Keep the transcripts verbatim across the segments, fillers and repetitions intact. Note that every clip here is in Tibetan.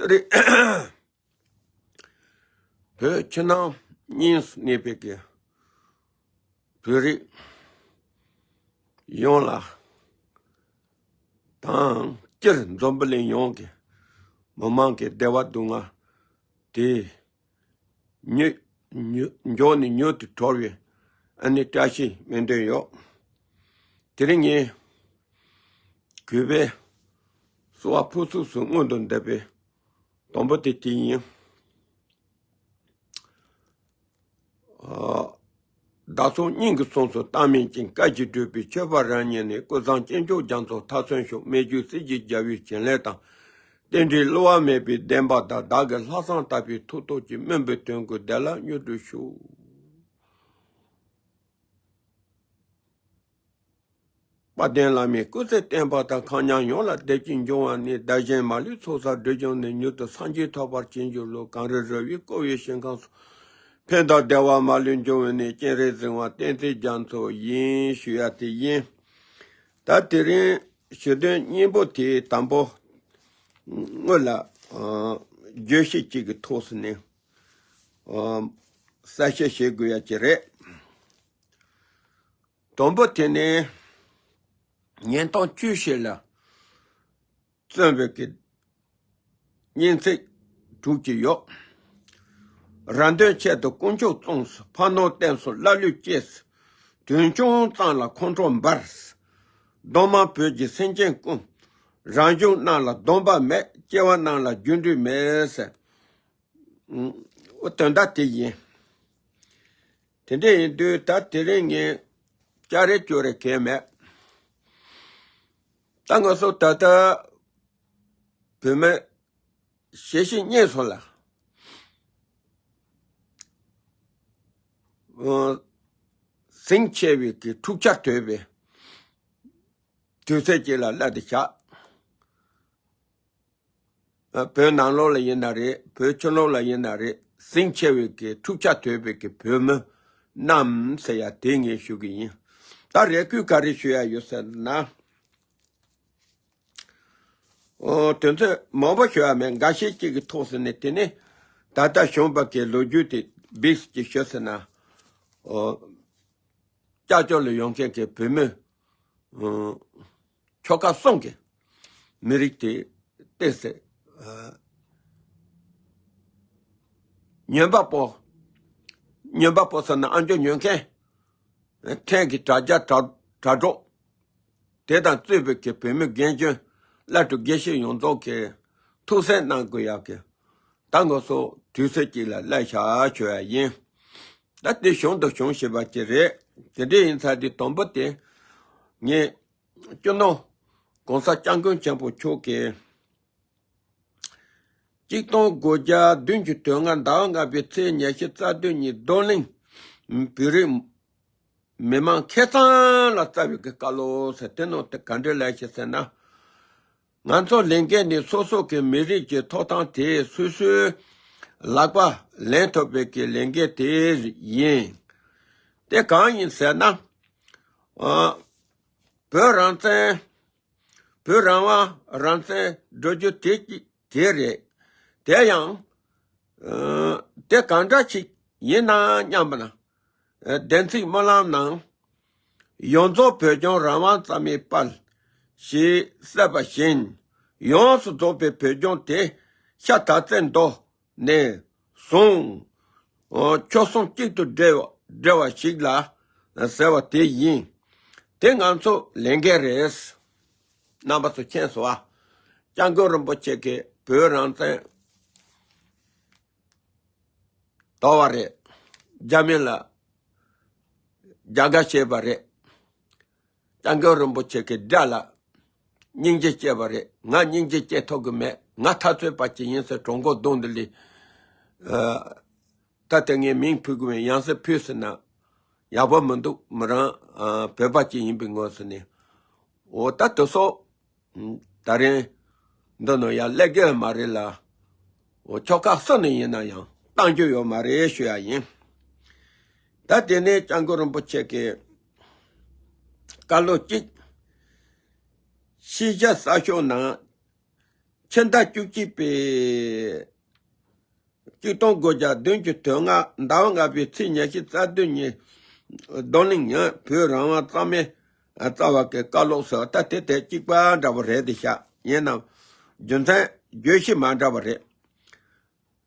རེད། བོད་ཕྱི་ནང་གཉིས་སུ་གནས་པའི་གི་བོད་རིགས་ཡོངས་ལ་དང་སྤྱིར་འཛམ་བུ་གླིང་ཡོངས་ཀྱི་མི་མང་གི་བདེ་བ་སྡུག་བསྔལ་དེ་མྱུར་མྱུར་མགྱོགས་ནས་མྱུར་དུ་གྲོལ་བའི་ཨ་ནི་བཀྲ་ཤིས་སྨོན་འདུན་ཡོད། དེ་རིང་ངས་གུས་པས་གསོལ་བ་ཕུར་ཚུགས་སུ་སྔོན་དུ་འདེབས་པའི་དང་པོ་དེ་དེ་ཡིན། ཨ། བདག་སོགས་སྙིང་གི་གསུང་སུ་བཏང་མིན་ཅིང་། བཀའ་བཞིན་སྒྲུབ་པའི་ཆོས་པ་རང་ཉིད་ནི། ཀུན་བཟང་སྐྱེས་མཆོག་རྒྱ་མཚོ་མཐའ་སོན་ཤོག། སྨྲས་རྒྱུད་སྲིད་ཞིའི་རྒྱལ་བའི་བྱིན་ལས་དང་། རྟེན་འབྲེལ་བསླུ་བ་མེད་པའི་བདེན་པ་དང་། བདག་གི་ལྷག་བསམ་དག་པའི་ཐུགས་སྟོབས་ཀྱིས། སྨོན་པའི་དོན་ཀུན་བདེ་ལ་མྱུར་འགྲུབ་ཤོག། དཔལ་ལྡན་བླ་མའི་སྐུ་ཚེ་བརྟན་པ་དང་། མཁའ་མཉམ་ཡོངས་ལ་བདེ་སྐྱིད་འབྱུང་བ་ནི། བདག་གཞན་མ་ལུས་ཚོགས་བསགས་སྒྲིབ་སྦྱངས་ནས། མྱུར་དུ་སངས་རྒྱས་ཐོབ་པར་བྱིན་གྱིས་རློབས། གངས་རི་ར་བས་བསྐོར་བའི་ཞིང་ཁམས་སུ། ཕན་དང་བདེ་བ་མ་ལུས་འབྱུང་བའི་གནས། སྤྱན་རས་གཟིགས་དབང་བསྟན་འཛིན་རྒྱ་མཚོ་ཡིན་ཞུ་ཡ་དེ་ཡིན། ད་དེ་རིང་ཞུ་དོན་སྙིང་པོ་དེ་དང་པོ་སྔོན་ལ་ཨ་བརྗོད་གཞི་གཅིག་གི་ཐོག་སུ་ནས་ཨ་གསལ་བཤད་བྱེད་དགོས་ཡ་གཅིག་རེད། དང་པོ་དེ་ནི་ཉིན་ཐང་བཅུ་བཞི་ལ་བརྩོན་པའི་གི་སྙན་ཚིག་དྲུག་ཅིག་ཡོད། རང་དོན་ཆེད་དུ་དཀོན་མཆོག་བཙོངས་སོ། ཕ་ནོར་བསྟན་སོ་ཀླ་ཀློས་བཅད་སོ། དོན་ཆུང་ཙམ་ལ་ཁོང་ཁྲོ་འབར་སོ། གདོང་དམར་བོད་ཀྱི་སེམས་ཅན་ཀུན། རང་གཞུང་རྣམས་ལ་སྡོམ་པ་མེད། སྐྱེ་བ་རྣམས་ལ་རྒྱུ་འབྲས་མེད་ཟེར། ཨུ། དོན་དག་དེ་ཡིན། དེ་འདྲ་ཡིན་དུས་ད་དེ་རིང་ངས་ཅ་རེ་ཅོ་རེ་གལ་མེད། ད་ང་ཚོ་ད་ལྟ་བོད་མི་གཞིས་བྱེས་གཉིས་སུ་ལ་ཨ་ཟིང་ཆེ་བའི་གི་འཁྲུག་ཆ་དོད་པའི་དུས་ཚོད་ཅིག་ལ་སླེབས་ཏེ་བཞག་བོད་ནང་ལོགས་ལ་ཡིན་ན་རེད། བོད་ཕྱི་ལོགས་ལ་ཡིན་ན་རེད། ཟིང་ཆེ་བའི་གི་འཁྲུག་ཆ་དོད་པའི་གི་བོད་མི་རྣམས་ཟེར་ཡ་དེ་ངས་ཞུ་གི་ཡིན། ད་རེ་སྐུལ་ག་རེ་ཞུ་ཡ་ཡོད་ཟེར་ན། ཨོ། དོན་ཚན་མང་པོ་ཞུ་ཡ་མེད། འགའ་ཤས་ཅིག་གི་ཐོག་སུ་ནས་དེ་ནས་ད་ལྟ་བྱུང་བ་གི་ལོ་རྒྱུས་དེ་བིགས་ཀྱི་ཞུ་ཟེར་ན། ཨོ། ཀྱག་ཀྱོག་ལ་ཡོང་མཁན་གྱི་བོད་མི་ཨུ་ཆོལ་ཁ་གསུམ་གྱི་མི་རིགས་དེ་བལྟས་ཚེ། ཨ་སྨྱོན་པ་པོ། སྨྱོན་པ་པོ་ཟེར་ན་ཨ་མཆོག་སྨྱོན་མཁན། ཕྲན་གྱི་དྲ་རྒྱ་དྲ་དྲ་གྲོགས་དེ་དང་གཙོས་པའི་གི་བོད་མི་རྒན་གཞོན་བླ་སྤྲུལ་དགེ་བཤེས་ཡོངས་རྫོགས་ཀྱིས་ཐུགས་སེམས་གནང་དགོས་ཡག་གི། ད་ང་ཚོ་དུས་ཚོད་ཅིག་ལ་སླེབས་ཤག་ཞུ་ཡ་ཡིན། ད་དེ་བྱུང་དང་བྱུང་བཞིན་པ་ཅིག་རེད། དེ་འདྲ་ཡིན་ཙང་དེ་དང་པོ་དེ་ངས་སྤྱི་ནོར་༸གོང་ས་༸སྐྱབས་མགོན་ཆེན་པོ་མཆོག་གིས་གཅིག་སྟོང་དགུ་བརྒྱ་བདུན་ཅུ་དོན་ལྔ་ཟླ་བ་ལྔ་པའི་ཚེས་ཉི་ཤུ་རྩ་བདུན་ཉིན་རྡོར་གླིང་བོད་རིགས་མི་མང་ཁེ་གཙང་ལ་བསྩལ་བའི་གི་བཀའ་སློབ་ཟེར། དེ་ནང་དེ་ག་འདྲ་ལབ་ཤག་ཟེར་ན། ང་ཚོ་ལས་འགན་ནི་སོ་སོ་གི་མི་རིགས་ཀྱི་ཐོབ་ཐང་དེ་སོ་སོའི་ལག་པ་ལེན་ཐུབ་པའི་གི་ལས་འགན་དེ་ཡིན། དེ་གང་ཡིན་ཟེར་ན། ཨ། བོད་རང་བཙན། བོད་རང་དབང་རང་བཙན་འགྲོ་རྒྱུ་དེ་གཅིག་དེ་རེད། དེ་ཡང་། ཨ། དེ་གང་འདྲ་ཞིག་ཡིན་ན་སྙམ་པ་ན། ཨ། བདེན་ཚིག་སྨོན་ལམ་ནང་། ཡོངས་རྫོགས་བོད་ལྗོངས་རང་དབང་གཙང་མའི་དཔལ། ཞེས་གསལ་བ་བཞིན། ཡོངས་སུ་རྫོགས་པའི་བོད་ལྗོངས་དེ་ཤ་དར་ཚེ་མདོ་ནས་བཟུང་། ཨོ། ཆོལ་གསུམ་གཅིག་ཏུ་སྒྲིལ་བ་སྒྲིལ་བ་ཞིག་ལ་ཟེར་བ་དེ་ཡིན། དེ་ང་ཚོ་ལས་འགན་རེད། རྣམ་པ་ཚོ་མཁྱེན་སོང་ཨ། སྐྱབས་མགོན་རིན་པོ་ཆེ་གིས་བོད་རང་བཙན་དོར་བ་རེད། རྒྱ་མི་ལ་རྒྱ་དགའ་བྱས་པ་རེད། སྐྱབས་མགོན་རིན་པོ་ཆེ་གི་དགྲ་ལ་སྙིང་རྗེ་སྐྱེས་པ་རེད། ང་སྙིང་རྗེ་སྐྱེ་ཐུབ་ཀྱི་མེད། ང་འཐབ་རྩོད་པ་ཅིག་ཡིན་ཟེར་གྲོང་སྐོར་གདོང་དུ་ལི། ཨ། ད་ལྟ་ངས་མིང་ཕུད་དགོས་པའི་ཡང་སེ་ཕུད་ཟེར་ན་ཡག་པོ་མི་འདུག་མི་རང་ཨ་བོད་པ་ཅིག་ཡིན་པའི་ངོས་ཟེར་ནས། འོ་ད་དེ་སོགས་ད་རིང་འདི་ནང་ཡར་སླེབས་ཀྱི་ཡོད་མ་རེད་ལ། འོ་ཆོལ་ཁ་སུ་ནས་ཡིན་ན་ཡང་བཏང་རྒྱུ་ཡོད་མ་རེད་ཞུ་ཡ་ཡིན། ད་དེ་ནས་སྐྱབས་མགོན་རིན་པོ་ཆེ་གི་བཀའ་སློབ་གཅིག་ཤེས་བྱ་གསར་ཤོག་ནང་། ཕྱི་ཟླ་བཅུ་གཅིག་པའི་གཅིག་སྟོང་དགུ་བརྒྱ་བདུན་ཅུ་དོན་ལྔ་ཟླ་བ་ལྔ་པའི་ཚེས་ཉི་ཤུ་རྩ་བདུན་ཉིན། རྡོར་གླིང་ཉིན་བོད་རང་དབང་གཙང་མའི་རྩ་བ་གི་བཀའ་སློབ་ཟེར་བ་ད་དེ་དེ་གཅིག་པ་འདྲ་བོ་རེད་དེ་ཤག་ཡིན་ནམ། རྒྱུ་མཚན་བརྗོད་གཞི་མ་འདྲ་བ་རེད།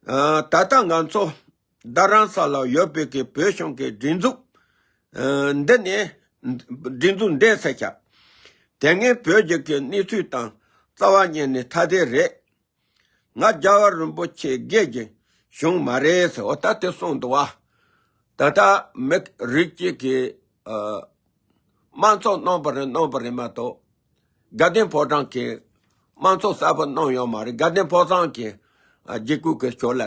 ཨ། ད་ལྟ་ང་ཚོ་རྡ་རམ་ས་ལ་ཡོད་པའི་གི་བོད་གཞུང་གི་སྒྲིག་འཛུགས། ཨ། འདི་ནི་སྒྲིག་འཛུགས་འདི་ཟེར་ཤག་དེ་སྔའི་བོད་ཀྱི་གི་གནས་ཚུལ་དང་རྩ་བ་ཉིད་ནས་ཐ་དད་རེད། ང་རྒྱལ་བ་རིན་པོ་ཆེ་སྒེར་གྱི་གཞུང་མ་རེད་ཟེར་བ་ད་དེ་གསུངས་འདུག་བ། ད་ལྟ་མི་རིགས་གཅིག་གི་ཨ། དམངས་གཙོ་གནང་བ་རེད་གནང་བ་རེད་མ་གཏོགས། དགའ་ལྡན་ཕོ་བྲང་གིས་དམངས་གཙོ་གསར་པ་གནང་ཡོད་མ་རེད། དགའ་ལྡན་ཕོ་བྲང་གིས་ཨ། འཇིགས་སྐུལ་གྱི་ཕྱོགས་ལ་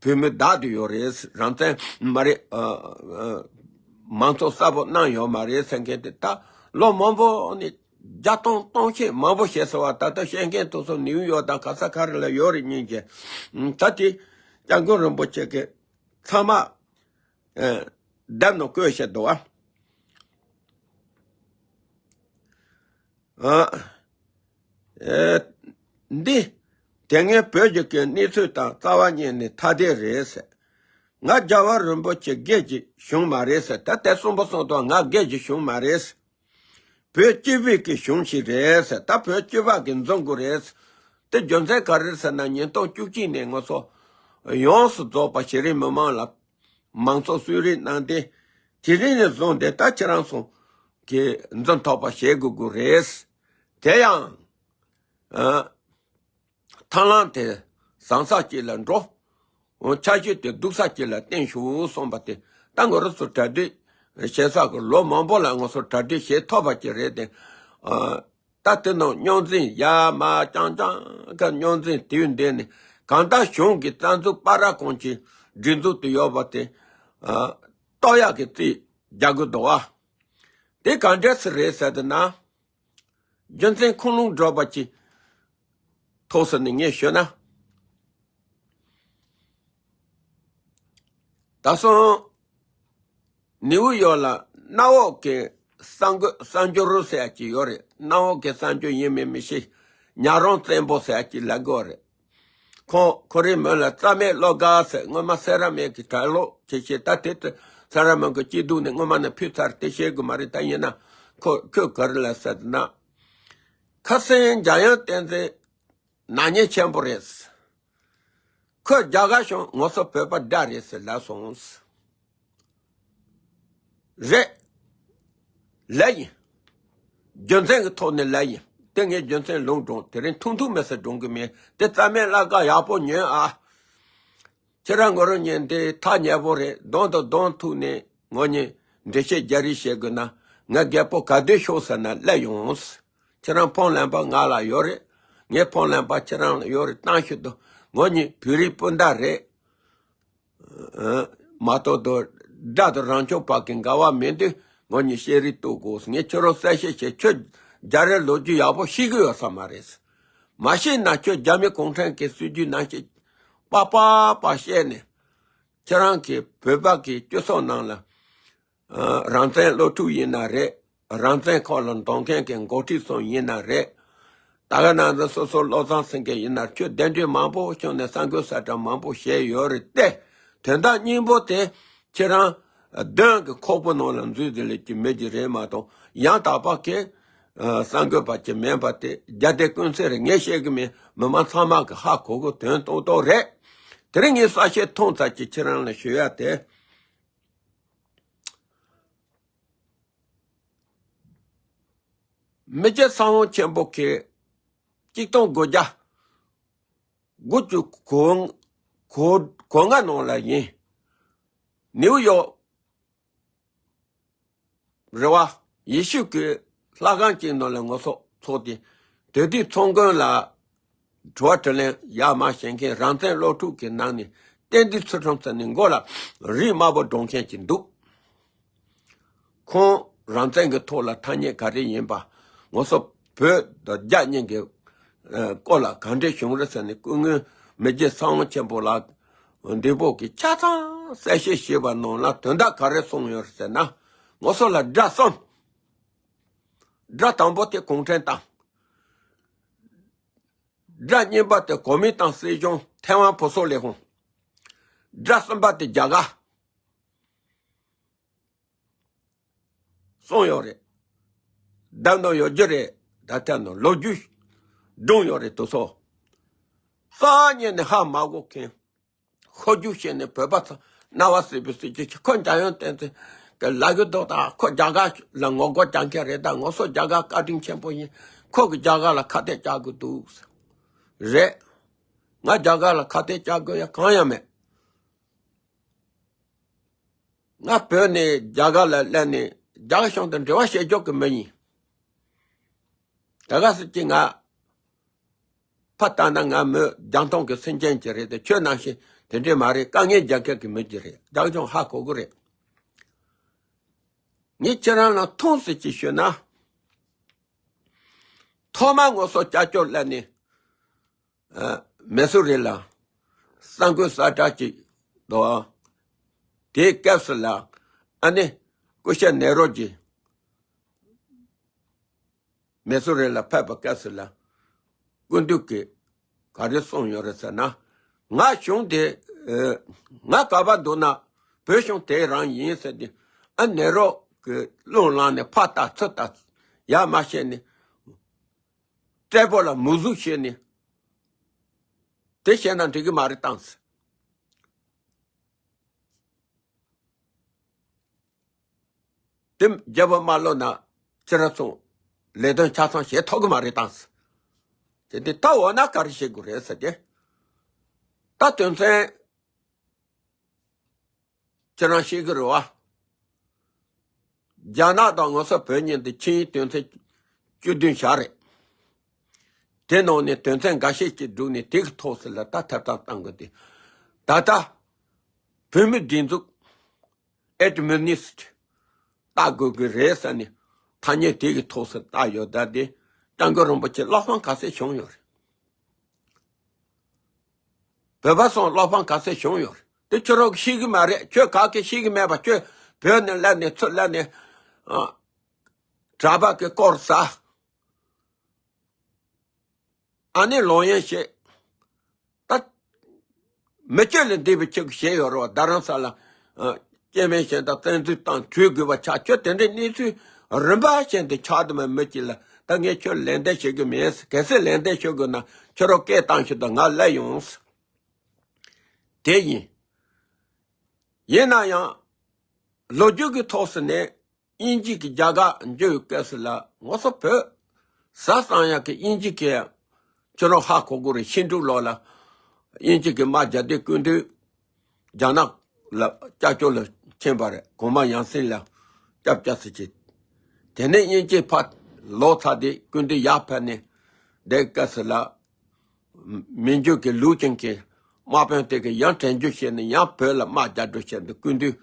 བོད་མི་བདག་ཏུ་ཡོད་རེད། རང་བཙན་མ་རེད། ཨ། ཨ། དམངས་གཙོ་གསར་པ་གནང་ཡོད་མ་རེད་ཟེར་མཁན་དེ་ད་ལོ་མང་པོ་ནས་བརྒྱ་སྟོང་སྟོང་ཤས་མང་པོ་བཤད་ཟེར་བ་ད་ལྟ་བཤད་མཁན་དེ་ཚོ་ནིའུ་ཡོག་དང་ག་ས་ག་རེ་ལ་ཡོད་རེད་སྙིང་རྗེ། ད་དེ་སྐྱབས་མགོན་རིན་པོ་ཆེ་གིས་ཚང་མ། ཨ། བརྡ་ནང་བཀོད་བཤད་འདུག་བ། ཨ། ཨེ། འདི། དེ་སྔའི་བོད་ཀྱི་གནས་ཚུལ་དང་རྩ་བ་ཉིད་ནས་ཐ་དད་རེད་ཟེར། ང་རྒྱལ་བ་རིན་པོ་ཆེ་སྒེར་གྱི་གཞུང་མ་རེད་ཟེར། ད་དེ་གསུངས་པ་སོང་དུས་ང་སྒེར་གྱི་གཞུང་མ་རེད། བོད་སྤྱི་པའི་གི་གཞུང་ཞིག་རེད་ཟེར། ད་བོད་སྤྱི་པ་གི་འཛིན་དགོས་རེད། དེ་རྒྱུ་མཚན་ག་རེ་རེད་ཟེར་ན་ཉིས་སྟོང་བཅུ་གཅིག་ནས་ང་ཚོ་ཡོངས་སུ་རྫོགས་པ་གཞི་རིམ་མི་མང་ལ་མང་གཙོ་གསོལ་རས་གནང་སྟེ། དེ་རིང་ནས་བཟུང་སྟེ་ད་ཁྱེད་རང་ཚོ་གིས་འཛིན་ཐུབ་པ་བྱེད་དགོས་དགོས་རེད། དེ་ཡང་། ཨ། ཐར་ལམ་དེ་བཟང་ས་གཅིག་ལ་འགྲོ། འོ། འཆར་གཞི་དེ་སྡུག་ས་གཅིག་ལ་བརྟན་ཞུ་གསུངས་པ་དེ་ད་ང་རང་ཚོ་གྲ་སྒྲིག་བྱེད་ས་གི་ལོ་མང་པོ་ལ་ང་ཚོ་གྲ་སྒྲིག་བྱེད་ཐུབ་པ་ཅིག་རེད་དེ། ཨ། ད་དེ་ནང་རྙོག་འཛིང་ཡ་མ་རྐྱང་རྐྱང་གི་རྙོག་འཛིང་དེའི་འདི་ནས་གང་ལྟར་གཞུང་གི་རྩ་འཛུགས་པ་ར་གོང་གི་སྒྲིག་འཛུགས་དེ་ཡོད་པ་དེ། ཨ། གཏོར་ཡག་གི་རྩིས་རྒྱག་གི་འདུག་བ། དེ་ག་འདྲས་སེ་རེད་ཟེར་དུས་ན། རྒྱུ་མཚན་ཁུངས་ལུང་འདྲ་བ་ཅིག་ཐོག་སོང་ནས་ངས་ཞུས་ན། ད་སོང་། ནིའུ་ཡོག་ལ་གནམ་འོག་གི་གསར་འགོད་གསར་འགྱུར་རུ་ཟེར་ཡ་ཅིག་ཡོད་རེད། གནམ་འོག་གི་གསར་འགྱུར་ཡིན་མིན་མི་ཤེས། ཉ་རོང་བཙན་པོ་ཟེར་ཡ་ཅིག་ལབ་གི་ཡོད་རེད། ཁོང་ཁོ་རའི་མིང་ལ་རྩ་མེད་བློ་དགའ་ཟེར། སྔོན་མ་སེ་ར་མིག་གི་གྲྭ་ལོག་བྱེད་བྱེད་ད་དེ་དུས་སེ་ར་མིག་གི་སྐྱིད་སྡུག་ནས་སྔོན་མ་ནས་ཕུད་ཚར་དེ་བཤད་དགོས་མ་རེད། ད་ཡིན་ན་ཁོ་ཁོས་ག་རེ་ལབ་ཟེར་ན། ཁ་སང་འཇམ་དབྱངས་བསྟན་འཛིན་ནག་ཉེས་ཆེན་པོ་རེད། ཁོས་རྒྱ་གར་གཞུང་ང་ཚོ་བོད་པ་དགྲ་རེད་ཟེར་ལབ་སོང་། རེད། ལབ་ཡིན། རྒྱུ་མཚན་གྱི་ཐོག་ནས་ལབ་ཡིན། དེ་ངས་རྒྱུ་མཚན་ལུང་དྲངས། དེ་རིང་ཐུང་ཐུང་མེད་ས་དྲངས་གི་མེད། དེ་རྩ་མེད་བླ་དགའ་ཡག་པོ་ཉོན་ཨ། ཁྱེད་རང་ངོ་རང་ཉན་དེ་ཐག་ཉེ་པོ་རེད། གདོང་དང་གདོང་ཐུག་ནས་ངོ་གཉིས་འགྲེལ་བཤད་རྒྱག་རེས་བྱེད་དགོས་ན་ང་རྒད་པོ་ག་དུས་ཤོག་ཟེར་ན་སླེབས་ཡོང་། ཁྱེད་རང་ཕོན་ལེན་པ་ང་ལ་ཡོད་རེད། ངའི་ཕོན་ལེན་པ་ཁྱེད་རང་ལ་ཡོད་རེད། གཏམ་ཤོད་དང་། ངོ་གཉིས་བོད་རིགས་སྤུན་ཟླ་རེད། ཨ། མ་གཏོགས་དོ་དགྲ་དང་རང་སྐྱོང་བར་གྱི་འགལ་བ་མེད་དུས་ངོ་གཉིས་བཤད་རེས་གཏོང་དགོས། ངས་ཁྱོད་རང་གསལ་བཤད་བྱས། ཁྱོད་རྒྱ་རེད་ལོ་རྒྱུས་ཡག་པོ་ཤེས་གི་ཡོད་ས་མ་རེད། མ་ཤེས་ན་ཁྱོད་རྒྱ་མི་གུང་ཁྲན་གྱི་སྲིད་ཇུས་ནང་བཞིན་པག་པག་པག་བཤད་ནས། ཁྱེད་རང་གི་བོད་པ་གི་སྤྱི་ཚོགས་ནང་ལ། ཨ། རང་བཙན་སློབ་ཕྲུག་ཡིན་ན་རེད། རང་བཙན་ཁོག་ལ་འདོན་མཁན་གྱི་འགོ་ཁྲིད་ཚོ་ཡིན་ན་རེད། ད་ག་ནང་དུ་སོ་སོ་བློ་བཟང་སེང་གེ་ཡིན་ན་ཁྱོད་གདན་འདྲེན་མང་པོ་བྱུང་ནས་གསར་འགོད་གསལ་བསྒྲགས་མང་པོ་བྱས་ཡོད་རེད་དེ། དོན་དག་སྙིང་པོ་དེ་ཁྱེད་རང་གདོན་གྱི་ཁོག་པ་ནང་ལ་འཛུལ་ཟེར་ལེ་ཅིག་མེད་ཀྱི་རེད་མ་གཏོགས། ཡང་དག་པ་གི་གསར་འགོད་པ་ཅིག་མིན་པ་དེ་རྒྱ་སྡེ་ཀུན་གསལ་རེད། ངས་བཤད་གི་མིན། མི་མང་ཚང་མ་གི་ཧ་གོ་གི་དོན་རྡོག་རྡོག་རེད། དེ་རིང་ངས་གསལ་བཤད་ཐུང་ཙམ་ཅིག་ཁྱེད་རང་ལ་ཞུ་ཡ་དེ། མི་རྗེ་ཚེ་དབང་ཆེན་པོ་གིས་གཅིག་སྟོང་དགུ་བརྒྱ་དགུ་བཅུ་གོ་གོ་གོ་ལྔ་ནང་ལ་ཡིན། ནིའུ་ཡོག་རེད་བ། ཡེ་ཤུ་གི་ལྷ་ཁང་གཅིག་ནང་ལ་ངོ་ཚོགས་ཚོགས་ཏེ། དེ་དུས་ཚོགས་མགོན་ལ་དྲི་བ་དྲིས་ལན་ཡར་མར་བྱེད་མཁན་རང་བཙན་སློབ་ཕྲུག་གི་ནང་ནས་བསྟན་འཛིན་ཚུལ་ཁྲིམས་ཟེར་ནས་མགོ་ལ་རིགས་དམར་པོ་སྒྲོག་མཁན་ཅིག་འདུག་ཁོང་རང་བཙན་གྱི་ཐོག་ལ་ཐ་སྙད་ག་རེ་ཡིན་པ། ང་ཚོ་བོད་དང་རྒྱ་གཉིས་ཀྱི་ཨ་སྐོར་ལ་ག་འདྲས་བྱུང་རེད་ཟེར་ནས། སྐུ་ངོ་མི་རྗེ་ཚེ་དབང་ཆེན་པོ་ལགས་འདི་པོ་གིས་ཆ་ཚང་གསལ་བཤད་བྱས་པ་ནང་ལ་དོན་དག་ག་རེ་གསུངས་ཡོད་རེད་ཟེར་ན། ང་ཚོ་ལ་དགྲ་གསུམ། དགྲ་དང་པོ་དེ་གུང་ཁྲན་ཏང་། དགྲ་གཉིས་པ་དེ་གོ་མིན་ཏང་སྲིད་གཞུང་ཐེ་ཝན་བུ་སོ་ལས་ཁུངས། དགྲ་གསུམ་པ་དེ་རྒྱ་གར། གསུངས་ཡོད་རེད། བདམས་ནོ་ཡོད་རྒྱུ་རེད། ད་ཐེངས་ནོ་ལོ་རྒྱུས་སྒྲུང་ཡོད་རེད་དུ་སོ། སང་ཉིན་ནས་ཧ་མ་གོ་མཁན། ཤོ་རྒྱུ་བྱས་ནས་བོད་པ་ཚོ་རྣ་བ་སྲིད་པའི་སྲིད་ཀྱི་ཁོ་འཇམ་དབྱངས་བསྟན་འཛིན་གྱི་ལ་གི་འདུག་ད་ཁོ་རྒྱ་གར་ལ་ངོ་རྒོལ་རྒྱག་མཁན་རེད། ད་ང་ཚོ་རྒྱ་གར་བཀའ་དྲིན་ཆེན་པོ་ཡིན། ཁོ་གི་རྒྱ་གར་ལ་ཁ་གཏད་བཅག་དགོས་འདུག་རེད། ང་རྒྱ་གར་ལ་ཁ་གཏད་བཅག་དགོས་ཡ་གང་ཡང་མེད། ང་བོད་ནས་རྒྱ་གར་ལ་སླེབས་ནས་རྒྱ་གར་གཞུང་དང་འབྲེལ་བ་བྱེད་ཆོག་གི་མི་ཡིན། ད་ག་སྲིད་ཀྱི་ང་ཕ་ལྟ་ན་ང་མི་རྒྱང་མཐོང་གི་སེམས་ཅན་ཅིག་རེད་དེ། ཁྱོད་ནང་བཞིན་དེ་འདྲས་མ་རེད། དཀའ་ངལ་རྒྱག་མཁན་གྱི་མི་ཅིག་རེད། རྒྱ་གཞུང་ཧ་གོ་གི་རེད། ངས་ཁྱེད་རང་ལ་ཐུགས་སུ་ཅིག་ཞུས་ན། ཐོག་མར་ང་ཚོ་སྐྱབས་བཅོལ་སླེབས་ནས། ཨ། མེ་སུ་རི་ལ་གསར་འགོད་གསལ་བསྒྲགས་ཅིག་འདུག་དེའི་སྐབས་སུ་ལ་ཨ་ནི་སྐུ་ཞབས་ནེ་རོ་ཇི་མེ་སུ་རི་ལ་ཕེབས་པའི་སྐབས་སུ་ལ་སྐུ་མདུན་གྱིས་ག་རེ་གསུངས་ཡོད་རེད་ཟེར་ན། ང་གཞུང་དེ་ཨ། ང་ག་པར་འདུག་ན་བོད་གཞུང་དེ་རང་ཡིན་ཟེར་ཏེ། ཨ། ནེ་རོ་གི་རླུང་ལངས་ནས་ཕར་ལྟ་ཚུར་ལྟ་ཡ་མ་བྱས་ནས། སྤྲད་པོ་ལ་མུ་ཟུག་བྱས་ནས། དེ་བྱས་ན་འགྲིག་གི་མ་རེད་བཏང་ཟེར། དེ་རྒྱལ་པོ་མ་ལོ་ན་ཁྱེད་རང་ཚོ་ལས་དོན་ཆ་ཚང་བྱེད་ཐུབ་གི་མ་རེད་བཏང་ཟེར། དེ་དེ་ལྟ་འོ་ན་ག་རེ་བྱེད་དགོས་རེད་ཟེར་ཏེ། ད་དོན་ཚན། ཁྱེད་རང་ཤེས་ཀྱི་རེད་བ། རྒྱ་ནག་དང་ང་ཚོ་བོད་གཉིས་འདི་ཆིངས་ཡིག་དོན་ཚན་བཅུ་བདུན་བཞག་རེད། དེ་ནང་ནས་དོན་ཚན་འགའ་ཤས་ཅིག་བསྒྲུགས་ནས་དེ་གི་ཐོག་སུ་ལ་ད་ཐེབས་རྩ་བཏང་དགོས་ཏེ། ད་ལྟ་བོད་མི་སྒྲིག་འཛུགས་ཨེ་ཌི་མི་ནི་སི་ཊི་བལྟ་དགོས་ཀྱི་རེད་ཟེར་ནས་ཐ་སྙད་དེ་གི་ཐོག་སུ་བཏགས་ཡོད། ད་དེ་སྐྱབས་མགོན་རིན་པོ་ཆེ་བློ་ཕམ་ག་ཚད་བྱུང་ཡོད་རེད། བོད་པ་ཚོ་བློ་ཕམ་ག་ཚད་བྱུང་ཡོད་རེད། དེ་ཁྱོད་རང་གིས་ཤེས་ཀྱི་མ་རེད། ཁྱོད་ག་གིས་ཤེས་ཀྱི་མེད་པ། ཁྱོད་བོད་ནས་སླེབས་ནས་ཚུར་སླེབས་ནས། ཨ། གྲྭ་པ་གི་སྐོར་ཟ། ཨ་ནི་ལོག་གཡེམ་བྱེད། ད་མི་སྤྱོད་ལས་འདས་པའི་ཆེད་དུ་བྱས་ཡོད་རེད་བ། རྡ་རམ་ས་ལ། ཨ། སྐྱེ་དམན་གཞན་དག་བཙན་འཛུལ་བཏང་བྲོས་དགོས་པ་ཆགས། ཁྱོད་དེ་འདྲའི་གནས་ཚུལ་རིམ་པ་བཞིན་དུ་ཆགས་དུ་མ་མི་གཅིག་ལ་ད་ངས་ཁྱོད་ལན་འདེབས་བྱེད་ཀྱི་མེད། གལ་སྲིད་ལན་འདེབས་ཞུ་དགོས་ན་ཁྱོད་རང་སྐད་བཏང་ཤོག་དང་ང་སླེབས་ཡོང་། དེ་ཡིན། ཡིན་ན་ཡང་ལོ་རྒྱུས་ཀྱི་ཐོག་སུ་ནས། དབྱིན་ཇི་གིས་རྒྱ་གར་འཇུ་བའི་སྐབས་སུ་ལ་ང་ཚོ་བོད་ཟ་ཙམ་ཡག་གི་དབྱིན་ཇི་གིས་ཁྱོད་རང་ཧ་གོ་གོ་རེད། ཤིང་འབྲུག་ལོ་ལ་དབྱིན་ཇི་གིས་དམག་རྒྱག་དུས་སྐུ་མདུན་རྒྱ་ནག་ལ་སྐྱབས་བཅོལ་ལ་ཕྱིན་པ་རེད། གོང་མ་ཡང་སྲིད་ལ་སྐྱབས་བཅོལ་ཟེར་གྱི། དེ་ནས་དབྱིན་ཇི་ཕར་ལོག་ཚར་དུས་སྐུ་མདུན་ཡར་ཕེབས་ནས་དེའི་སྐབས་སུ་ལ། མི་འཇུག་གི་ལུགས་ཅན་གྱི་དམག་དཔོན་དེ་གིས་ཡང་དྲན་རྒྱུ་བྱས་ནས་ཡང་བོད་ལ་དམག་རྒྱག་འགྲོ་བྱས་འདུག་སྐུ་མདུན།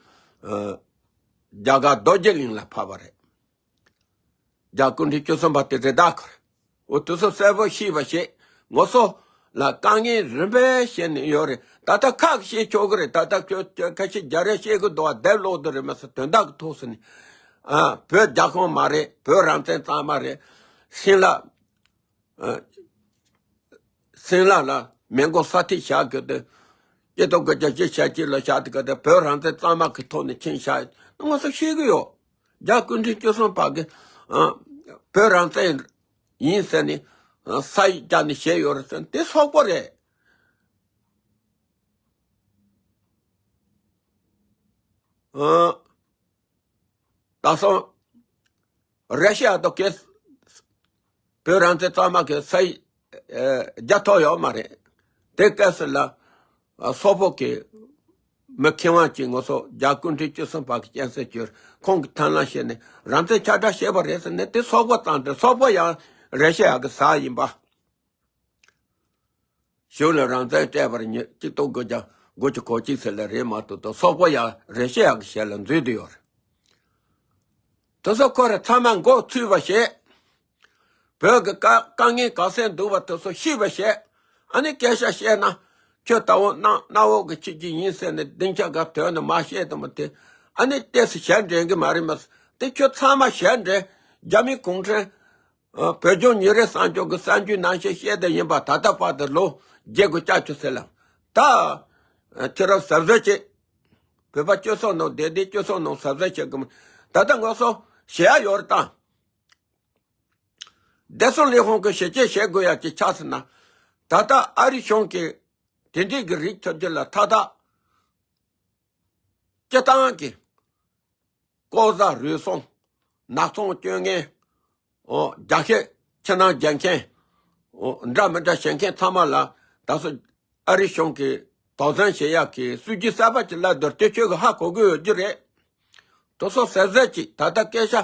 ཨ། རྒྱ་གར་རྡོ་རྗེ་གླིང་ལ་ཕབ་པ་རེད། རྒྱ་སྐུ་ཕྲེང་བཅུ་གསུམ་པ་དེ་རེད་ད་ཁོ་རེད། འོ་དུས་ཚོད་གསལ་པོ་ཤེས་པ་ཞིག་ང་ཚོ་ལ་དཀའ་ངལ་རིམ་པས་བཤད་ནས་ཡོད་རེད། ད་ལྟ་ཁག་བཤད་ཆོག་གི་རེད། ད་ལྟ་ཁྱོད་ཁྱོད་ཁ་ཤས་རྒྱ་རས་བཤད་གི་འདུག་བ། དེབ་ཀློག་དུ་རེད་མ་ཟད་དོན་དག་གི་ཐོག་སུ་ནས། ཨ། བོད་རྒྱ་ཁོངས་མ་རེད། བོད་རང་བཙན་གཙང་མ་རེད། ཤིང་ལ། ཨ། སྲིན་ལག་ལ་མི་མགོ་ས་ཐིག་བཞག་གི་དེ། སྐྱེ་སྟོབས་དགོས་རྒྱ་ཅི་བྱ་ཅི་ལ་བཞག་དེ་ག་དེ་བོད་རང་བཙན་གཙང་མ་གི་ཐོག་ནས་ཕྱིན་བཞག་ང་ཚོ་ཤེས་གི་ཡོད། རྒྱ་སྐུ་ཕྲེང་བཅུ་གསུམ་པ་གི། ཨ། བོད་རང་བཙན་ཡིན་ཟེར་ནས། ཨ། ས་ཡིག་བརྒྱབ་ནས་བཞེས་ཡོད་རེད་ཟེར་ན་དེ་སོག་པོ་རེད། ཨ། ད་སོང་། ར་ཤི་ཡ་དང་གས་བོད་རང་བཙན་གཙང་མ་གི་ས་ཡིག་ཨ། རྒྱག་ཐུབ་ཡོད་མ་རེད། དེ་སྐབས་སུ་ལ། ཨ། སོག་པོ་གི་མི་ཁེ་དབང་ཅིག་ང་ཚོ་རྒྱ་སྐུ་ཕྲེང་བཅུ་གསུམ་པ་གི་སྤྱན་སྲེག་གྱུར། ཁོང་གིས་ཐབས་ལམ་བྱས་ནས་རང་བཙན་ཁྱབ་བསྒྲགས་བྱས་པ་རེད་ཟེར་ནས་དེ་སོག་པོ་བཏང་སྟེ་སོག་པོ་ཡང་ར་ཤི་ཡ་གི་ཟ་ཡིན་པ། གཞུང་ལ་རང་བཙན་སྤྲད་པར་ཉེ་གཅིག་སྟོང་དགུ་བརྒྱ་དགུ་བཅུ་གོ་གཅིག་ཚེ་ལ་རེད་མ་གཏོགས་ད་སོག་པོ་ཡང་རེ་ཤ་ཡག་གི་ཞལ་ལ་འཛུལ་དུ་ཡོད་རེད། དེ་ཚོ་ཁོ་ར་ཚང་མ་མགོ་ཚོས་པ་བྱས། བོད་ཀྱི་དཀའ་དཀའ་ངལ་ག་ཚད་འདུག་པ་དེ་ཚོ་ཤེས་པ་བྱས། ཨ་ནི་སྐད་ཆ་བཤད་ན་ཁྱོད་ད་འོ་གནམ་གནམ་འོག་གི་ཆུ་རྒྱུན་ཡིན་ཟེར་ནས་སྡིངས་ཆ་ག་དོན་ནས་མ་བཤད་དུ་མ་དེ། ཨ་ནི་ཏོག་ཙམ་ཞབས་འདྲེན་གི་མ་རེད་མ་ཟེར་དེ་ཁྱོད་ཚང་མ་ཞབས་འདྲེན་རྒྱ་མི་གུང་ཁྲན། ཨ། བོད་ལྗོངས་ཉིན་རེ་གསར་འགྱུར་གྱི་གསར་འགྱུར་ནང་བཞིན་བཤད་དེ་ཡིན་པ། ད་ལྟ་བར་དུ་ལོ་བརྒྱད་དགུ་བཅུ་ཅིག་ཟིན་ལ། ད་ཨ་ཁྱེད་རང་གཟབ་གཟབ་བྱེད། བོད་པ་སྤྱི་ཚོགས་ནང་བསྡད་དེ་སྤྱི་ཚོགས་ནང་གཟབ་གཟབ་བྱེད་དགོས། ད་ལྟ་ང་ཚོ་ཞེ་ཡ་ཡོད་རེད་ད། བདེ་སྲུང་ལས་ཁུངས་ཀྱིས་ཞིབ་དཔྱད་བྱེད་དགོས་ཡ་ཅིག་ཆགས་སོང་ན། ད་ལྟ་ཨ་རི་གཞུང་གིས་དེ་འདྲའི་གི་རིགས་ཐོན་རྒྱུ་ལ་ཐ་ཐག་སྤྱི་བཏང་གི་ལྐོག་ཟ་རུལ་སུངས། ནག་ཚོང་སྤྱོད་མཁན། ཨོ། རྒྱ་སྐྱེད་ཕྱི་ནང་རྒྱག་མཁན། ཨོ། འདྲ་མི་འདྲ་བྱེད་མཁན་ཚང་མ་ལ་ད་གཟོད་ཨ་རི་གཞུང་གིས་དོགས་ཟོན་བྱེད་ཡག་གི་སྲིད་ཇུས་གསར་པ་ཅིག་བརླག་འདུག་དེ་ཁྱོད་ཀྱིས་ཧ་གོ་གི་ཡོད་རྒྱུ་རེད། དེ་ཚོ་གཟབ་གཟབ་ཅིག་ད་ལྟ་སྐད་ཆ་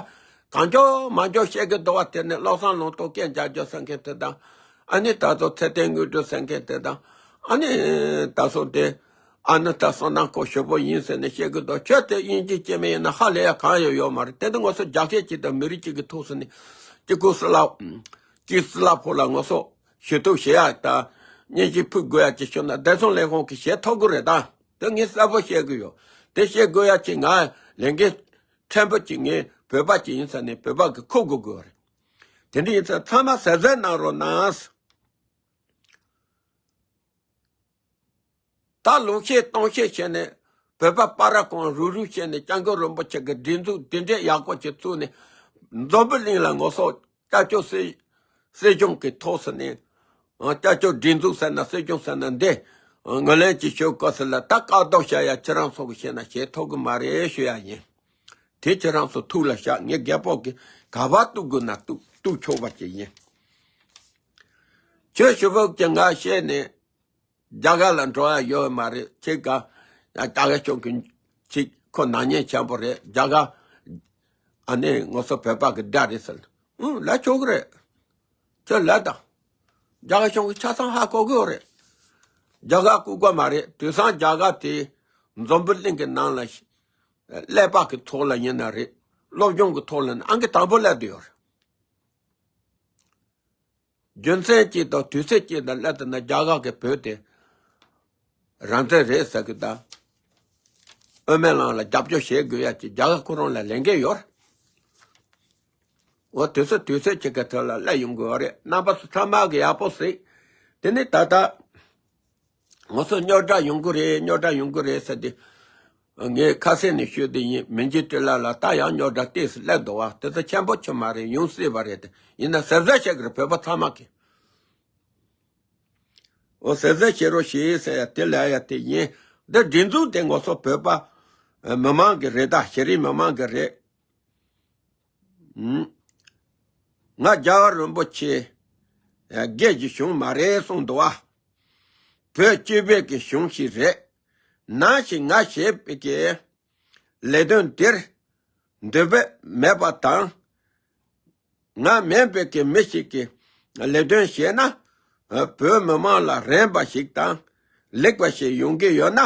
གང་མགྱོགས་མང་མགྱོགས་བཤད་གི་འདུག་པ། དེ་ནས་བློ་བཟང་ལུང་རྟོགས་སྐད་རྒྱག་རྒྱུ་ཟེར་མཁན་དེ་དང་། ཨ་ནི་ད་ཚོ་ཚེ་བརྟན་དངོས་གྲུབ་ཟེར་མཁན་དེ་དང་། ཨ་ནི་ད་ཚོ་དེ་ཨ་ནི་ད་བསོད་ནམས་ཁོ་ཞེ་པོ་ཡིན་ཟེར་ནས་བཤད་གི་འདུག་ཁྱོད་དེ་དབྱིན་ཇི་སྐྱེས་མ་ཡིན་ན་ཧ་ལས་ཡ་གང་ཡང་ཡོད་མ་རེད། དེ་འདི་ང་ཚོ་རྒྱ་སྐད་ཅིག་དང་མི་རིགས་གཅིག་གི་ཐོག་སུ་ནས་གཅིག་སྐུ་སྲིད་ལ་གཅིག་སྲིད་ལ་ཕོག་ལ་ང་ཚོ་ཞུ་གཏུག་བྱེད་ཡ་དང་སྙན་ཞུ་ཕུལ་དགོས་ཡ་ཅིག་བྱུང་ན་བདེ་སྲུང་ལས་ཁུངས་ཀྱིས་བྱེད་ཐུབ་གི་རེད་ད། དེ་ངས་གསལ་པོ་བཤད་གི་ཡོད། དེ་བཤད་དགོས་ཡ་ཅིག་ང་ལས་འགན་ཕྲན་བུ་ཅིག་ངས་བོད་པ་ཅིག་ཡིན་ཙང་ནས་བོད་པ་གི་ཁུར་དགོས་དགོས་རེད། དེ་འདྲ་ཡིན་ཙང་ཚང་མ་གཟབ་གཟབ་གནང་རོགས་གནང་། ད་ལོ་ཤས་སྟོང་ཤས་བྱས་ནས་བོད་པ་པ་ར་གོང་རུབ་རུབ་བྱས་ནས་སྐྱབས་མགོན་རིན་པོ་ཆེ་གི་སྒྲིག་འཛུགས་དེ་འདྲས་ཡག་པོ་ཅིག་བཙུགས་ནས་འཛམ་བུ་གླིང་ལ་ང་ཚོ་སྐྱབས་བཅོལ་སྲིད་སྲིད་གཞུང་གི་ཐོག་སུ་ནས་ཨ་སྐྱབས་བཅོལ་སྒྲིག་འཛུགས་ཟེར་ན་སྲིད་གཞུང་ཟེར་ན་འདི་ཨ་ངོས་ལེན་ཅིག་ཞུ་དགོས་ཟེར་ལ། ད་བཀག་སྡོམ་བྱ་ཡ་ཁྱེད་རང་ཚོ་གི་བཤད་ན་བྱེད་ཐུབ་གི་མ་རེད་ཞུ་ཡ་ཡིན། དེ་ཁྱེད་རང་ཚོ་ཐུགས་ལ་བཞག་ངས་རྒད་པོ་གི་ག་པར་གཏུག་དགོས་ན་གཏུག་གཏུག་ཆོག་པ་ཅིག་ཡིན། ཁྱོད་ཞུ་བབ་ཀྱི་ང་བཤད་ནས། རྒྱ་གར་ལ་འགྲོ་ཡ་ཡོད་མ་རེད། ཁྱེད་ཀ་རྒྱ་གར་ཕྱོགས་ཀྱི་ཁྱེད་ཁོ་ནག་ཉེས་ཆེན་པོ་རེད། རྒྱ་གར་ཨ་ནི་ང་ཚོ་བོད་པ་གི་དགྲ་རེད་ཟེར། ཨུ་ལ་ཆོག་གི་རེད། ཁྱོད་ལ་དང་རྒྱ་གར་གཞུང་གི་ཆ་ཚང་ཧ་གོ་གི་ཡོད་རེད། རྒྱ་གར་ལྐུགས་པ་མ་རེད། དུས་སང་རྒྱ་གར་དེ་འཛམ་བུ་གླིང་གི་ནང་ལ་ཀླད་པ་གི་ཐོག་ལ་ཡིན་ན་རེད། སློབ་སྦྱོང་གི་ཐོག་ལ་ནི་ཨང་ཀི་དང་པོ་སླེབས་བསྡད་ཡོད་རེད། རྒྱུ་མཚན་གཅིག་དང་དུས་ཚོད་གཅིག་དང་སླེབས་ཐུབ་ན་རྒྱ་གར་གྱི་བོད་དེ་རང་བཙན་རེད་ཟེར་གི་དང་། དབུ་མའི་ལམ་ལ་རྒྱབ་སྐྱོར་བྱེད་དགོས་ཡ་ཅིག་རྒྱ་གར་ཁོ་རང་ལ་ལས་འགན་ཡོད། འོ་དུས་ཚོད་དུས་ཚོད་གཅིག་གི་ཐོག་ལ་སླེབས་ཡོང་དགོས་པ་རེད། རྣམ་པ་ཚོ་ཚང་མ་གི་ཡག་པོ་གཟིགས། དེ་ནི་ད་ལྟ། ང་ཚོ་རྙོག་དྲ་ཡོང་གི་རེད། རྙོག་དྲ་ཡོང་གི་རེད་ཟེར་ཏེ། ངས་ཁ་སང་ནས་ཞུས་ཏེ་ཡིན། མི་འཇིགས་བཀྲ་ལ་ལ་ད་ཡང་རྙོག་དྲ་ཏོག་ཙམ་སླེབས་འདུག་བ། དེ་ཚོ་ཆེན་པོ་ཆེ་མ་རེད། ཡོང་སྲིད་པ་རེད་དེ། ཡིན་ན་གཟབ་གཟབ་བྱེད་དགོས་རེད་བོད་པ་ཚང་མ་གིས། འོ་གཟབ་གཟབ་བྱེད་རོགས་ཞེས་ཟེར་ཡ་དེ་ལ་ཡ་དེ་ཡིན། འདི་སྒྲིག་འཛུགས་དེ་ང་ཚོ་བོད་པ་མི་མང་གི་རེད། ད་ཤེས་རིག་མི་མང་གི་རེད། ང་རྒྱལ་བ་རིན་པོ་ཆེ་སྒེར་གྱི་གཞུང་མ་རེད་གསུངས་འདུག་བ། བོད་སྤྱི་པའི་གི་གཞུང་ཞིག་རེད། ནང་བཞིན་ང་བྱེད་པའི་གི་ལས་དོན་དེར་འདོད་པ་མེད་པ་དང་། ང་མིན་པའི་གི་མི་ཞིག་གིས་ལས་དོན་བྱས་ན་བོད་མི་མང་ལ་རན་པ་ཞིག་དང་ལེགས་པ་ཞིག་ཡོང་གི་ཡོད་ན།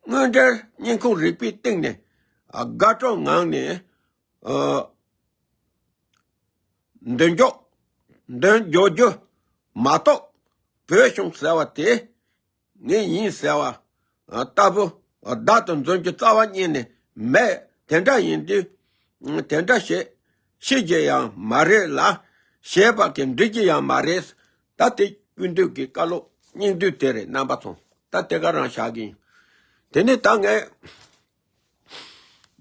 དངོས་འབྲེལ་སྙིང་ཁུང་རུས་པའི་གཏིང་ནས་དགའ་སྤྲོ་ངང་ནས་ཨ་མདུན་འཇོག་མདུན་འཇོག་རྒྱུ་མ་གཏོགས། བོད་གཞུང་ཟེར་བ་དེ་ངས་ཡིན་ཟེར་བ་ལྟ་བུ་བདག་ཏུ་འཛིན་རྒྱུ་རྩ་བ་ཉིད་ནས་མེད། དེ་འདྲ་ཡིན་དུས་དེ་འདྲ་བྱེད་ཤེས་རྒྱུ་ཡང་མ་རེད་ལ། བྱས་པ་གི་འགྲིག་རྒྱུ་ཡང་མ་རེད། ད་དེ་ཀུན་འདུས་ཀྱི་བཀའ་སློབ་སྙིང་བསྡུས་དེ་རེད། རྣམ་པ་ཚོ་ད་དེ་ག་རང་བཞག་གི་ཡིན། དེ་ནས་ད་ངས་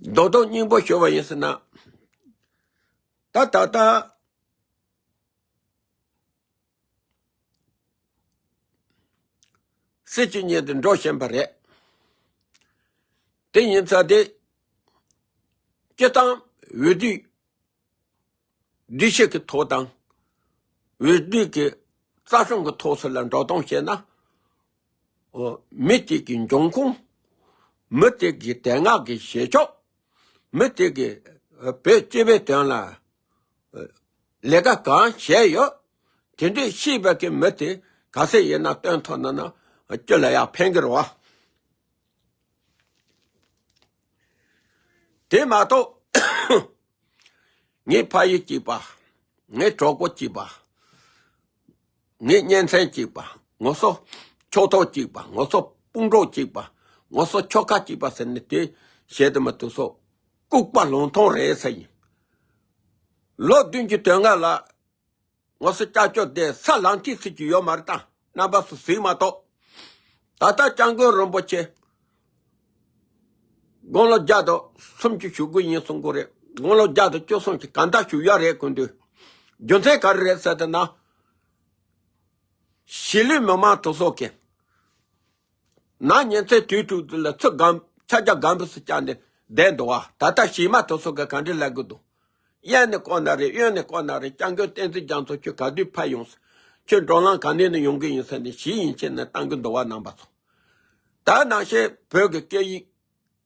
རྡོག་རྡོག་སྙིང་པོ་ཞུ་བ་ཡིན་ཟེར་ན། ད་ད་ལྟ་སྲིད་ཀྱི་ཉིན་དུ་འགྲོ་བཞིན་པ་རེད། དེ་ཡིན་ཙང་དེ་སྤྱི་བཏང་འོས་བསྡུ་སྒྲིག་གཞི་གི་ཐོག་དང་། འོས་བསྡུ་གི་རྩ་ཁྲིམས་ཀྱི་ཐོག་སུ་ལ་འགྲོ་སྟངས་བྱས་ན། ཨོ། མི་དེ་གི་འབྱུང་ཁུངས། མི་དེ་གི་དེ་སྔ་གི་བྱེད་ཕྱོགས། མི་དེ་གི་བོད་སྤྱི་པའི་དོན་ལ་ལས་ཀ་གང་བྱས་ཡོད། དེ་འདྲའི་ཤེས་པའི་གི་མི་དེ་ག་ཚད་ཡིན་ན་བཏོན་ཐུབ་ན་ན་སྤྱི་ལ་ཡང་ཕན་གི་རེད་བ། དེ་མ་གཏོགས། ངའི་ཕ་ཡུལ་གཅིག་པ། ངའི་གྲོགས་པོ་གཅིག་པ། ངའི་གཉེན་ཚན་གཅིག་པ། ང་ཚོ་ཕྱོགས་གཏོགས་གཅིག་པ། ང་ཚོ་སྤུན་གྲོགས་གཅིག་པ། ང་ཚོ་ཁྱོ་ག་གཅིག་པ་ཟེར་ནས་དེ་བྱེད་དུ་མི་ཐུབ་སོ། ལྐུགས་པ་ལུང་ཐུང་རེད་ཟེར་ཡིན། ལོ་བདུན་ཅུ་དོན་ལྔ་ལ་ ངོ་སོ་ཅག་ཅོག་དེ་ས་ལམ་ཐིག་ཚིག་ཅིག་ཡོད་མ་རེད་ད། རྣམ་པ་སུ་གཟིགས་མ་གཏོགས། ད་ལྟ་སྐྱབས་མགོན་རིན་པོ་ཆེ། དགུང་ལོ་བརྒྱ་དང་སུམ་ཅུ་ཞུ་དགོས་ཡིན་གསུང་གི་རེད། དགུང་ལོ་བརྒྱ་དང་བཅུ་གསུམ་གྱི་གང་ལྟར་ཞུ་ཡ་རེད་གོ་འདུག་རྒྱུ་མཚན་ག་རེ་རེད་ཟེར་ཏེ་ན། གཞིས་ལུས་མི་མང་དེ་ཚོ་གི། ན་ཉིན་མཚན་དུས་དྲུག་ཏུ་ལ་ཚུར་སྒམ་ཆ་རྒྱ་སྒམ་པོ་སུ་བཅར་ནས་བསྡད་འདུག་བ། ད་ལྟ་གཞིས་མ་དེ་ཚོ་གི་ག་འདྲ་ལབ་གི་འདུག་གཡས་ནས་བསྐོར་ན་རེད། གཡོན་ནས་བསྐོར་ན་རེད། སྐྱབས་མགོན་བསྟན་འཛིན་རྒྱ་མཚོ་ཁྱོད་ག་དུས་ཕེབས་ཡོང་། ཁྱོད་འགྲོ་ལམ་ག་ནས་ནས་ཡོང་གི་ཡིན་ཟེར་ནས་གཞིས་ཡིན་ཆེད་ནས་བཏང་གི་འདུག་བ། རྣམ་པ་ཚོ། ད་ནང་བཞིན་བོད་ཀྱི་སྐད་ཡིག་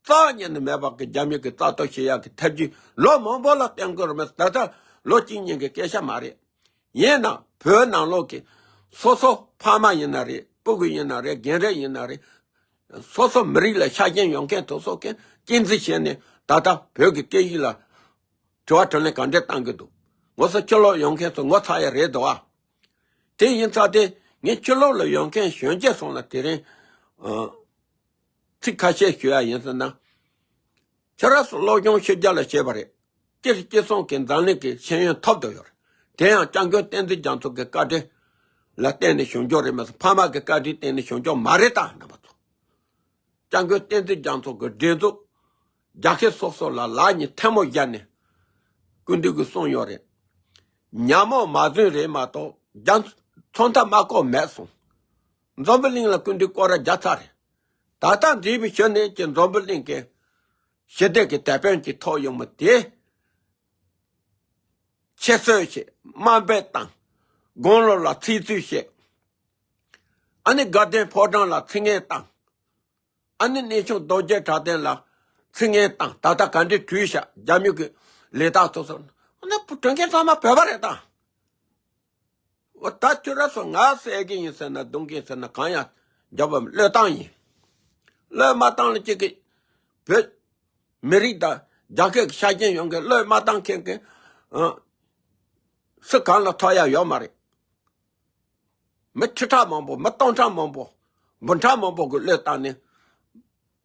རྩ་བ་ཉིད་ནས་མེད་པ་གི་རྒྱ་མི་གི་རྩ་གཏོར་བྱེད་ཡག་གི་ཐབས་ཇུས་ལོ་མང་པོ་ལ་བསྟན་དགོས་རེད་མོད། ད་ལྟ་ལོ་གཅིག་གཉིས་ཀྱི་སྐད་ཆ་མ་རེད། ཡིན་ན་བོད་ནང་ལོགས་ཀྱི་སོ་སོ་ཕ་མ་ཡིན་ན་རེད། སྤུ་གུ་ཡིན་ན་རེད། རྒན་གྲས་ཡིན་ན་རེད། སོ་སོ་མི་རིགས་ལ་ཤ་ཞེན་ཡོད་མཁན་དེ་ཚོ་གིས་གཅེས་འཛིན་བྱས་ནས་ད་ལྟ་བོད་ཀྱི་སྐད་ཡིག་ལ་དྲི་བ་དྲིས་ལན་ག་འདྲས་བཏང་གི་འདུག་ངོ་སོ་ཕྱི་ལོགས་ཡོང་མཁན་ཚོ་ངོ་ཚ་ཡ་རེད་འདུག་ཨ། དེ་ཡིན་ཙང་དེ་ངས་ཕྱི་ལོགས་ལ་ཡོང་མཁན་གཞོན་སྐྱེས་ཚོ་ལ་དེ་རིང་ཨ། ཚིག་ཁ་ཤས་ཞུ་ཡ་ཡིན་ཟེར་ན། ཁྱེད་རང་ཚོ་སློབ་སྦྱོང་ཕྱི་རྒྱལ་ལ་བྱས་པ་རེད། སྤྱིར་སྤྱི་ཚོགས་ཀྱི་འཛམ་གླིང་གི་ཤེས་ཡོན་ཐོབ་བསྡད་ཡོད་རེད། དེ་ཡང་སྐྱབས་མགོན་བསྟན་འཛིན་རྒྱ་མཚོ་གི་བཀའ་དྲིན་ལ་བརྟེན་ནས་བྱུང་རྒྱུ་རེད་མ་གཏོགས་ཕ་མ་གི་བཀའ་དྲིན་བརྟེན་ནས་བྱུང་རྒྱུ་མ་རེད་ད། རྣམ་པ་ཚོ། སྐྱབས་མགོན་བསྟན་འཛིན་རྒྱ་མཚོ་གི་སྒྲིག་འཛུགས་རྒྱལ་ཁབ་སོ་སོ་ལ་ལག་གཉིས་ཐལ་མོ་སྦྱར་ནས་སྐུ་མདུན་གྱིས་གསུངས་ཡོད་རེད། ཉ་མོ་མ་བཟུང་རེད་མ་གཏོགས་རྒྱ་མཚོ་མཐའ་མ་བསྐོར་མེད་གསུངས། འཛམ་བུ་གླིང་ལ་སྐུ་མདུན་སྐོར་ར་བརྒྱབ་ཚར་རེད། ད་ལྟ་འདིའི་མི་ཤོད་ནས་ཀྱི་འཛམ་བུ་གླིང་གི་ཞི་བདེ་གི་དེད་དཔོན་གྱི་ཐོག་ཡོང་མི་དེ། ཁྱད་གསོད་བྱེད། དམའ་འབེབས་བཏང་། དགུང་ལོ་ལ་ཚིག་རྩུབ་བྱེད། ཨ་ནི་དགའ་ལྡན་ཕོ་བྲང་ལ་ཚིག་ངན་བཏང་། ཨ་ནི་གནས་ཆུང་རྡོ་རྗེ་གྲགས་ལྡན་ལ་ཚིག་ངན་བཏང་། ད་ལྟ་ག་འདྲས་བྲོས་ཤག་རྒྱ་མི་གི་ལས་རྟགས་ཐོབ་སོང་། ཨ་ནི་བུ་དྲན་མཁན་ཚང་མ་བོད་པ་རེད་ད། འོ་ད་ཁྱོད་ར་སོ་ང་ཟེར་གི་ཡིན་ཟེར་ན་རྡུང་གི་ཡིན་ཟེར་ན་གང་ཡང་རྒྱབ་བམ་བློས་བཏང་ཡིན། བློས་མ་བཏང་ལ་གཅིག་གི་བོད་མི་རིགས་དང་རྒྱལ་ཁབ་ཀྱི་ཆ་རྐྱེན་ཡོང་གི་བློས་མ་བཏང་མཁན་གི་ཨ། སུ་གང་ལ་ཐོག་ཡ་ཡོད་མ་རེད། མི་ཁྲི་ཕྲག་མང་པོ། མི་སྟོང་ཕྲག་མང་པོ། འབུམ་ཕྲག་མང་པོ་གི་བློས་བཏང་ནས་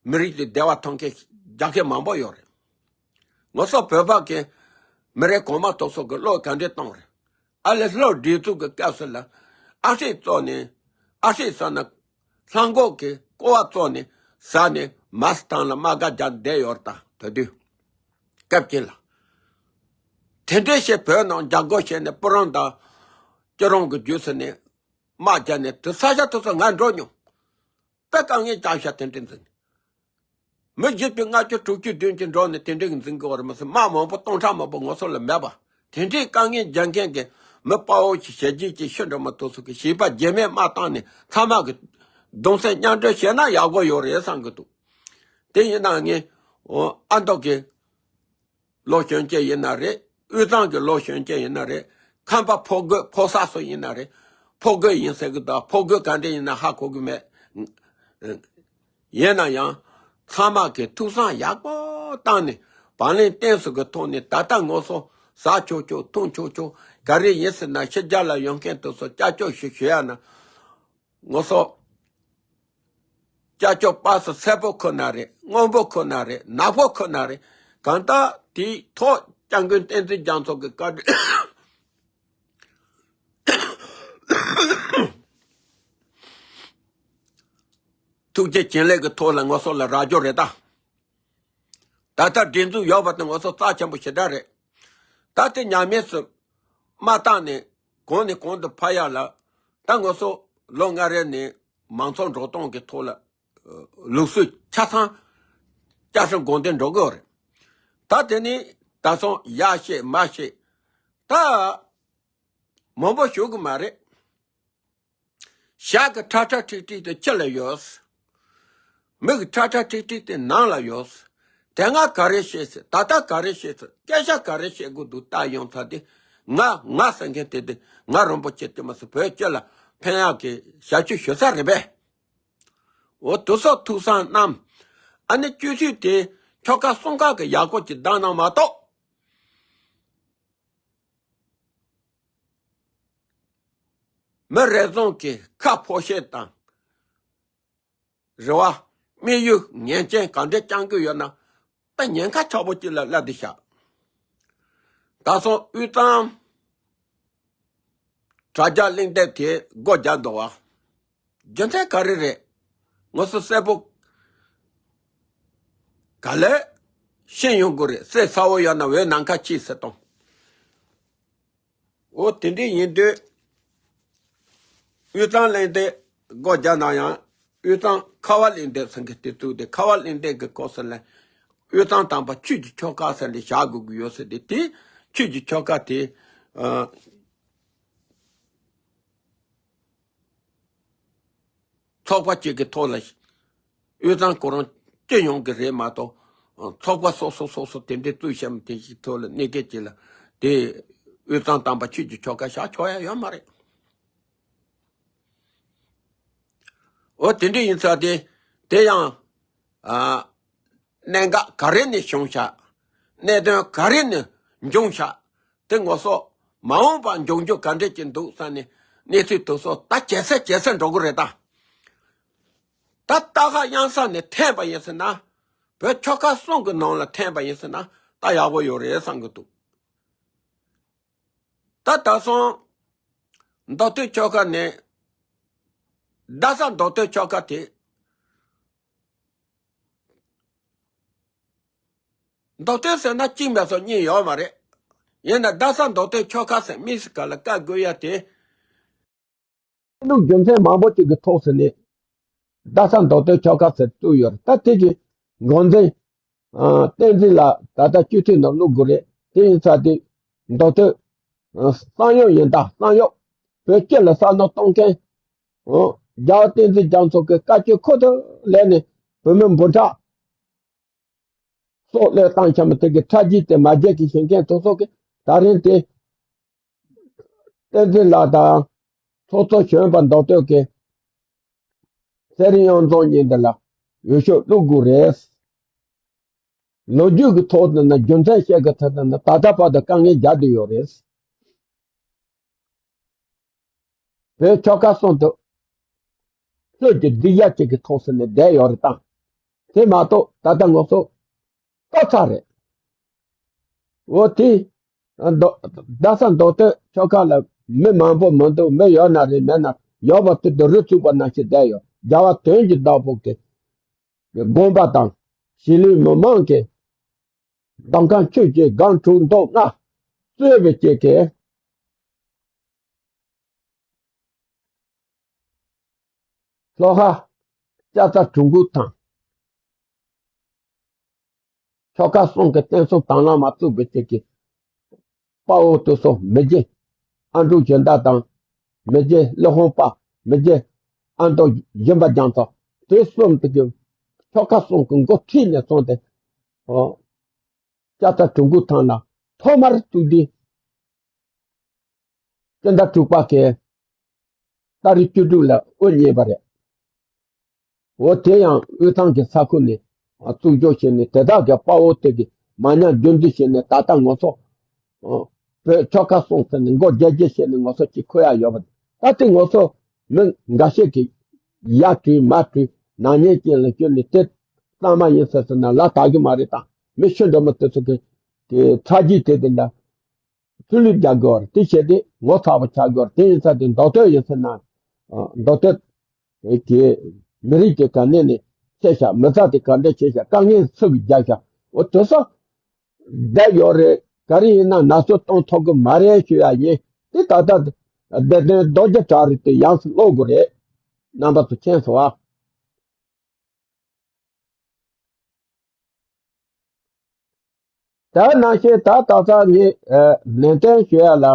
མི་རིགས་དེ་བདེ་བ་ཐོབ་མཁན་རྒྱལ་ཁབ་མང་པོ་ཡོད་རེད། ང་ཚོ་བོད་པ་གི་མི་རེ་གོང་མ་དེ་ཚོ་གི་བློ་ག་འདྲས་གཏོང་རེད། ཨ་ལེ་བློ་སྒྲིག་འཛུགས་ཀྱི་སྐབས་སུ་ལ་ཨ་ཧྲེ་བཙོག་ནས་ཨ་ཧྲེ་ཟ་ན་ལྷམ་གོག་གི་ཀོ་བ་བཙོག་ནས་ཟ་ནས་མ་སི་ཐང་ལ་དམག་སྒར་རྒྱག་བསྡད་ཡོད་རེད་ད། ད་དུས་སྐབས་ཀྱི་ལ་དེ་འདྲས་བྱས་བོད་ནང་རྒྱ་སྒོ་བྱས་ནས་སྤུ་རང་དང་སྐྱིད་རང་གི་རྒྱུད་ཚོ་ནས་དམག་རྒྱག་ནས་དེ་ས་ཆ་དེ་ཚོ་ང་འགྲོ་མྱོང་། དཔེ་དཀའ་ངལ་རྐྱང་ཤ་དེ་འདྲས་འཛིན། མི་བཞི་བཅུ་ལྔ་བཅུ་དྲུག་ཅུ་བདུན་ཅུ་འགྲོ་ནས་དེ་འདྲས་ཀྱི་འཛིན་གི་བ་རེད་མ་ཟད་དམག་མང་པོ་སྟོང་ཕྲག་མང་པོ་ངོ་སོ་ལ་མེད་པ། དེ་འདྲས་དཀའ་ངལ་རྒྱག་མཁན་གྱི་མི་དཔའ་བོ་ཞིག་བྱས་རྗེས་ཀྱི་ཤི་འགྲོ་མ་ཐུབ་སོ་གི་བྱིས་པ་རྗེས་མའི་དམག་བཏང་ནས་ཚང་མ་གི་གདུང་སེམས་མཉམ་སྒྲིལ་བྱས་ན་ཡག་པོ་ཡོད་རེད་བསམ་གི་འདུག་དེ་ཡིན་ན་ངས་ཨ་མདོ་གི་ལོ་གཞོན་སྐྱེས་ཡིན་ན་རེད། དབུས་གཙང་གི་ལོ་གཞོན་སྐྱེས་ཡིན་ན་རེད། ཁམས་པ་ཕོ་རྒོད་ཕོ་གསར་ཚོ་ཡིན་ན་རེད། ཕོ་རྒོད་ཡིན་ཟེར་གི་འདུག་ཕོ་རྒོད་ག་འདྲ་ཡིན་ན་ཧ་གོ་གི་མེད། ཡིན་ན་ཡང་ཚང་མ་གི་ཐུགས་བསམ་ཡག་པོ་བཏང་ནས་བག་ལེན་བརྟན་སུ་གི་ཐོག་ནས་ད་ལྟ་ངོ་སོ་ཟ་ཆོག་ཆོག་འཐུང་ཆོག་ཆོག་ག་རེ་ཡིན་ཟེར་ན་ཕྱི་རྒྱལ་ལ་ཡོང་མཁན་དེ་ཚོ་སྐྱབས་བཅོལ་ཞིག་ཞུ་ཡ་ན། ངོ་སོ། སྐྱབས་བཅོལ་པ་སུ་སེར་པོ་ཁོ་ན་རེད། སྔོན་པོ་ཁོ་ན་རེད། ནག་པོ་ཁོ་ན་རེད། གང་ལྟར་དེའི་ཐོག་སྐྱབས་མགོན་བསྟན་འཛིན་རྒྱ་མཚོ་གི་བཀའ་དྲིན། ཐུགས་རྗེ་བྱིན་ལས་ཀྱི་ཐོག་ལ་ངོ་སོ་ལ་རག་རྒྱུ་རེད་ད། ད་ལྟ་སྒྲིག་འཛུགས་ཡོད་པ་དེ་ངོ་སོ་རྩ་ཆེན་པོ་ཞེ་དྲག་རེད། ད་དེ་ཉམས་དམས་སུ་མ་བཏང་ནས་གོང་ནས་གོང་དུ་འཕེལ་ཡག་ལ་ད་ངོ་སོ་ལོ་ལྔ་རེ་ནས་མང་ཚོགས་འགྲོ་སྟངས་ཀྱི་ཐོག་ལ་ལུགས་སྲོལ་ཆ་ཚང་བསྐྱར་བཟོ་དགོངས་དོན་འགྲོ་གི་ཡོད་རེད། ད་དེ་ནས་ད་སོང་ཡ་བཤད་མ་བཤད་ད་མང་པོ་ཞུ་གི་མ་རེད། ཞག་གི་ཁྲ་ཁྲ་ཁྲིག་ཁྲིག་དེ་ཕྱི་ལ་ཡོད། མིག་ཁྲ་ཁྲ་ཁྲིག་ཁྲིག་དེ་ནང་ལ་ཡོད། དེ་སྔ་ག་རེ་བཤད་ཟེར། ད་ལྟ་ག་རེ་བཤད་ཟེར། སྐད་ཆ་ག་རེ་བཤད་དགོས་འདུག་ལྟ་ཡོང་ཚར་དེ། ང་ང་ཟེར་མཁན་དེ་དེ་ང་རིན་པོ་ཆེ་དེ་མ་ཟེར་བོད་སྤྱི་ལ་ཕན་ཡག་གི་ཞབས་ཞུ་ཞུ་ས་རེད་པས། འོ་དེ་ཚོ་ཐུགས་བསམ་བསྣམས། ཨ་ནི་སྤྱི་འཐུས་དེ་ཁྱོ་ག་གསུམ་ཀ་གི་ཡག་པོ་ཅིག་བདམས་གནང་མ་གཏོགས། མི་རེ་ཟུང་གིས་ཁ་ཕོ་བཤད་དང་། རེ་བ་དམིགས་ཡུལ་ངན་རྐྱེན་གང་འདྲ་བསྐྱང་གི་ཡོད་ན་ད་ཉེན་ཁ་ཆག་པོ་ཅིག་ལ་སླེབས་བསྡད་ཤག་ད་སོང་དབུས་གཙང་ དྲ་རྒྱ་གླེང་སྟེགས་དེ་སྒོ་རྒྱག་འདུག་བ། རྒྱུ་མཚན་ག་རེ་རེད། ང་ཚོ་གསལ་པོ་ག་ལེར་ཤེས་ཡོང་དགོས་རེད། གསལ་གསལ་པོ་ཡོད་ན་འོད་ནམ་མཁའ་ཕྱིན་ཟེར་དང་། འོ་དེ་འདྲ་ཡིན་དུས། དབུས་གཙང་གླེང་སྟེགས་སྒོ་རྒྱག་ན་ཡང་དབུས་གཙང་ཁ་བ་གླེང་སྟེགས་ཟེར་མཁན་དེ་བཙུགས་ཏེ། ཁ་བ་གླེང་སྟེགས་ཀྱི་སྐོར་ཟེར་ལ། དབུས་གཙང་དམ་པ་ཆོས་ཀྱི་ཆོལ་ཁ་ཟེར་ནས་བཞག་དགོས་ཀྱི་ཡོད་ཟེར་ཏེ། དེ་ཆོས་ཀྱི་ཆོལ་ཁ་དེ་ཨ། ཚོགས་པ་གཅིག་གི་ཐོག་ལ་དབུས་གཙང་ཁོ་རང་སྤྱི་ཡོངས་ཀྱི་རེད་མ་གཏོགས། ཚོགས་པ་སོ་སོ་སོ་སོ་དེ་འདྲའི་བཙུགས་བཞག་མི་དེ་ཞིག་ཐོག་ལ་གནས་སྐབས་ཅིག་ལ་དེ་དབུས་གཙང་དམ་པ་ཆོས་ཀྱི་ཆོལ་ཁ་བཞག་ཆོག་ཡ་ཡོད་མ་རེད། འོ་དེ་འདྲ་ཡིན་ཙང་དེ་དེ་ཡང་ཨ། གནད་འགག་ག་རེ་ནས་བྱུང་ཤག་གནད་དོན་ག་རེ་ནས་འབྱུང་ཤག་དེ་ང་ཚོ་མ་འོངས་པ་འབྱུང་རྒྱུ་ག་འདྲ་ཅིག་འདུག་བསམ་ནས་གནས་ཚུལ་དེ་ཚོ་ད་ཇེ་གསལ་ཇེ་གསལ་འགྲོ་གི་རེད་ད། ད་ལྟ་ཁ་གཡང་ས་ནས་འཐེན་པ་ཡིན་ཟེར་ན། བོད་ཆོལ་ཁ་གསུམ་གྱི་ནང་ལ་འཐེན་པ་ཡིན་ཟེར་ན་ད་ཡག་པོ་ཡོད་རེད་བསམ་གྱི་འདུག་ད་ད་སོང་མདོ་སྟོད་ཆོལ་ཁ་ནས། རྡ་ས་མདོ་སྟོད་ཆོལ་ཁ་དེ། མདོ་སྟོད་ཟེར་ན་གཅིག་མ་གཏོགས་གཉིས་ཡོད་མ་རེད། ཡིན་ན་རྡ་ས་མདོ་སྟོད་ཆོལ་ཁ་ཟེར་དམིགས་སུ་བཀར་ལ་བཀར་དགོས་ཡ་དེ། ལུགས་རྒྱུ་མཚན་མང་པོ་ཅིག་གི་ཐོག་ཟེར་ནས། རྡ་ས་མདོ་སྟོད་ཆོལ་ཁ་ཟེར་བཙུགས་ཡོད་རེད། ད་དེ་གི་འགོ་འཛིན། ཨ། བསྟན་འཛིན་ལགས་ད་ལྟ་སྤྱི་འཐུས་ནང་བླུག་དགོས་རེད། དེ་ཡིན་ཙང་དེ་མདོ་སྟོད། ཨ། གསང་ཡུལ་ཡིན་ད་གསང་ཡུལ། བོད་སྤྱི་ལ་བསམ་བློ་གཏོང་མཁན། ཨོ། རྒྱལ་བ་བསྟན་འཛིན་རྒྱ་མཚོ་གི་བཀའ་བཀྱོན་ཁུར་དུ་ལེན་ནས་བོད་མི་འབུམ་ཕྲག་སྲོག་བློས་བཏང་འཁྱམས་དེ་གི་ཁྲག་རྗེས་དེ་མ་བརྗེད་ཀྱི་བྱེད་མཁན་དེ་ཚོ་གི་ད་རིང་དེ། བསྟན་འཛིན་ལགས་དང་ཚོགས་གཙོ་གཞོན་པ་མདོ་སྟོད་ཀྱིས་ཚེ་རིང་གཡང་འཛོམས་གཉིས་འདི་ལ་འོས་ཤོག་བླུག་དགོས་རེད། ལོ་རྒྱུས་ཀྱི་ཐོག་ནས་ན་རྒྱུ་མཚན་བཤད་ཀྱི་ཐད་ནས་ད་ལྟ་བར་དུ་དཀའ་ངལ་རྒྱག་བསྡད་ཡོད་རེད། བོད་ཆོལ་ཁ་གསུམ་དུ་ལྷོད་ཀྱི་སྡིག་ཡ་གཅིག་གི་ཐོག་ཟེར་ནས་བསྡད་ཡོད་རེད་དང་། དེ་མ་གཏོགས་ད་ལྟ་ང་ཚོ་ལྟ་ཚར་རེད། འོ་དེ། མདོ། རྡ་ས་མདོ་སྟོད་ཆོལ་ཁ་ལ་མི་མང་པོ་མི་འདུག་མི་ཡོད་ན་རེད། མེད་ན་ཡོད་པ་དེ་དུ་རུ་བཙུགས་པ་ནང་བཞིན་བསྡད་ཡོད། རྒྱལ་བ་དོན་གྱི་བདག་པོ་གི་དགོངས་པ་དང་གཞིས་ལུས་མི་མང་གི་གདམ་ཁ་ཆོས་ཀྱི་སྒང་དྲུག་མདོ་ལྔ་གཙོས་པའི་བཅས་ཀྱི་ལྷོ་ཁ་ལྕགས་རྩ་གྲུ་འགོ་དང་། ཆོལ་ཁ་གསུམ་གྱི་བསྟན་སྲུང་དང་བླངས་མ་བཙུགས་པའི་དེ་གི་དཔའ་བོ་དེ་ཚོ་མི་རྗེ་ཨ་འབྲུག་གཞན་དག་དང་། མི་རྗེ་ཀླུ་ཧོང་པ། མི་རྗེ་ཨ་མདོ་སྦྱིན་པ་རྒྱ་མཚོ། དེ་གསུམ་དེ་གི་ཆོལ་ཁ་གསུམ་གྱི་འགོ་ཁྲིད་ནས་བཟུང་སྟེ། ཨོ། ལྕགས་རྩ་གྲུ་འགོ་ཐང་ལ་ཐོག་མར་བཙུགས་དུས། སྤྱི་ཟླ་དྲུག་པ་གི་ཏ་རིག་བཅུ་དྲུག་ལ་དབུ་བརྙེས་པ་རེད། འོ་དེ་ཡང་དབུས་གཙང་གི་ས་ཁུལ་ནས་བཙུགས་འཇོག་བྱས་ནས། དེ་དག་གི་དཔའ་བོ་དེ་གི་མ་ཉམས་རྒྱུན་འཛིན་བྱས་ནས། ད་ལྟ་ང་ཚོ་བོད་ཆོལ་ཁ་གསུམ་ཟེར་ནས་མགོ་རྒྱག་རྒྱག་བྱས་ནས་ང་ཚོ་གཅིག་འཁོད་ཡ་ཡོད་པ། ད་ལྟ་ང་ཚོ་མི་འགའ་ཤས་ཀྱིས་ཡར་བྲོས་མར་བྲོས་ནག་ཉེས་ཅན་ལ་བསྐྱུར་ནས་དེ་གཙང་མ་ཡིན་ཟེར་ཟེར་ན་ལ་དག་གི་མ་རེད་དང་། མི་ཆུང་འདྲ་མོ་དེ་ཚོ་གི་གི་ཁྲག་རྗེས་དེ་དེ་འདྲ། ཆུ་ལུད་རྒྱག་དགོས་རེད། དེ་བྱས་ཏེ་ངོ་ཚ་བོ་ཆགས་དགོས་རེད། དེ་ཡིན་ཙང་དེ་མདོ་སྟོད་ཡིན་ཟེར་ན། ཨ། མདོ་སྟོད་ཀྱི་མི་རིགས་ཀྱི་ག་ནས་ནས་ཆེ་ཤག་མི་ཚེ་དེ་ག་འདྲ་ཆེ་ཤག་དཀའ་ངལ་སུ་གིས་རྒྱབ་ཤག་འོ་དེ་ཚོ་བསྡད་ཡོད་རེད། ག་རེ་ཡིན་ན་ན་ཚོད་གཏོང་ཐུབ་ཀྱི་མ་རེད་ཞུ་ཡ་ཡིན། དེ་ད་ལྟ་བདེན་དོན་རྡོ་རྗེ་བྲག་རི་དེ་ཡོངས་སུ་ཀློག་དགོས་རེད། རྣམ་པ་ཚོ་མཁྱེན་སོང་ཨ། དེ་ནང་བཞིན་ད་ད་ལྟ་ངས་ཨ་ནན་ཏན་ཞུ་ཡ་ལ།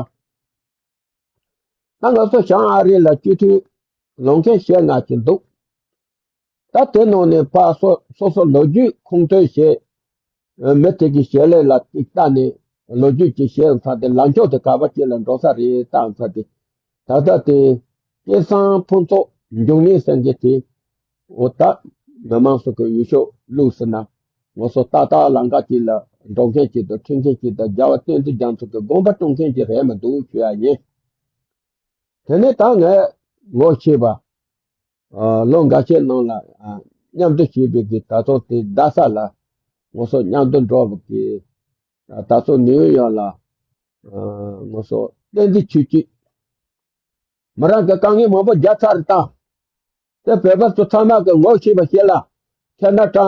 ད་ང་ཚོ་བྱང་ཨ་རི་ལ་སྤྱི་འཐུས་ལོ་མཁན་ཞེ་ལྔ་ཅིག་འདུག་ད་དེ་ནང་ནས་ཕར་སོ་སོ་སོ་ལོ་རྒྱུས་ཁུངས་ཐོན་བྱས། མི་དེ་གི་བྱེད་ལས་ལ་ཅིག་ལྟ་ནས་ལོ་རྒྱུས་ཅིག་བྱས་ཚར་ཏེ། ལངས་ཕྱོགས་དེ་ག་པ་ཅིག་ལ་འགྲོ་ས་རེད་བལྟས་ཚར་ཏེ། ད་ལྟ་དེ་སྐལ་བཟང་ཕུན་ཚོགས་འབྱུང་གནས་ཟེར་མཁན་དེ། འོ་ད་མི་མང་ཚོ་གི་འོས་ཤོག་བླུགས་ཟེར་ན། ང་ཚོ་ཏག་ཏག་ལམ་ཁ་ཅིག་ལ་འགྲོ་མཁན་ཅིག་དང་ཁྲིད་མཁན་ཅིག་དང་། རྒྱལ་བ་བསྟན་འཛིན་རྒྱ་མཚོ་གི་དགོངས་པ་སྲུང་མཁན་ཅིག་རེད་མི་འདུག་ཞུ་ཡ་ཡིན། དེ་ནས་ད་ངས་ངོ་ཤེས་པ། ཨ། ལོ་འགའ་ཤས་ནང་ལ། ཨ། མཉམ་དུ་བྱས་པའི་གི་ད་ཚོ་དེ་རྡ་ས་ལ་ང་ཚོ་མཉམ་དུ་འགྲོ་བའི་གི། ཨ། ད་ཚོ་ནིའུ་ཡོག་ལ། ཨ། ང་ཚོ་བསྟན་འཛིན་ཆོས་སྐྱིད། མི་རང་གི་དཀའ་ངལ་མང་པོ་རྒྱག་ཚར་རེད་ད། དེ་བོད་པ་ཚོ་ཚང་མ་གི་ངོ་ཤེས་པ་ཞིག་ལ་ཁེ་ན་ཊ་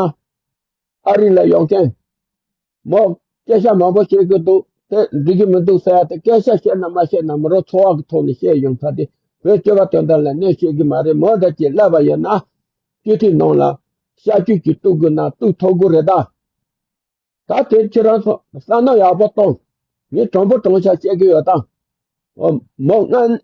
ཨ་རི་ལ་ཡོང་མཁན་མོ་སྐད་ཆ་མང་པོ་བཤད་གི་འདུག་དེ་འགྲིག་གི་མི་འདུག་ཟེར་ཡ་དེ་སྐད་ཆ་བཤད་ན་མ་བཤད་ན་མི་རོ་ཚོར་བ་གི་ཐོག་ནས་བཤད་ཡོང་ཚར་དེ་བོད་སྤྱི་པ་དོན་དག་ལ་གནོད་བྱེད་གི་མ་རེད། མོ་འདྲ་ཅིག་ལབ་པ་ཡིན་ན་སྤྱི་འཐུས་ནང་ལ་ཤ་ཅུ་ཅིག་གཏུག་དགོས་ན་གཏུག་ཐུབ་གི་རེད་ད། ད་དེ་ཁྱེད་རང་ཚོ་བསམ་བློ་ཡག་པོ་གཏོང་། ངས་དྲང་པོ་དྲང་བཞག་བཤད་གི་ཡོད་ད། མོ་སྔ་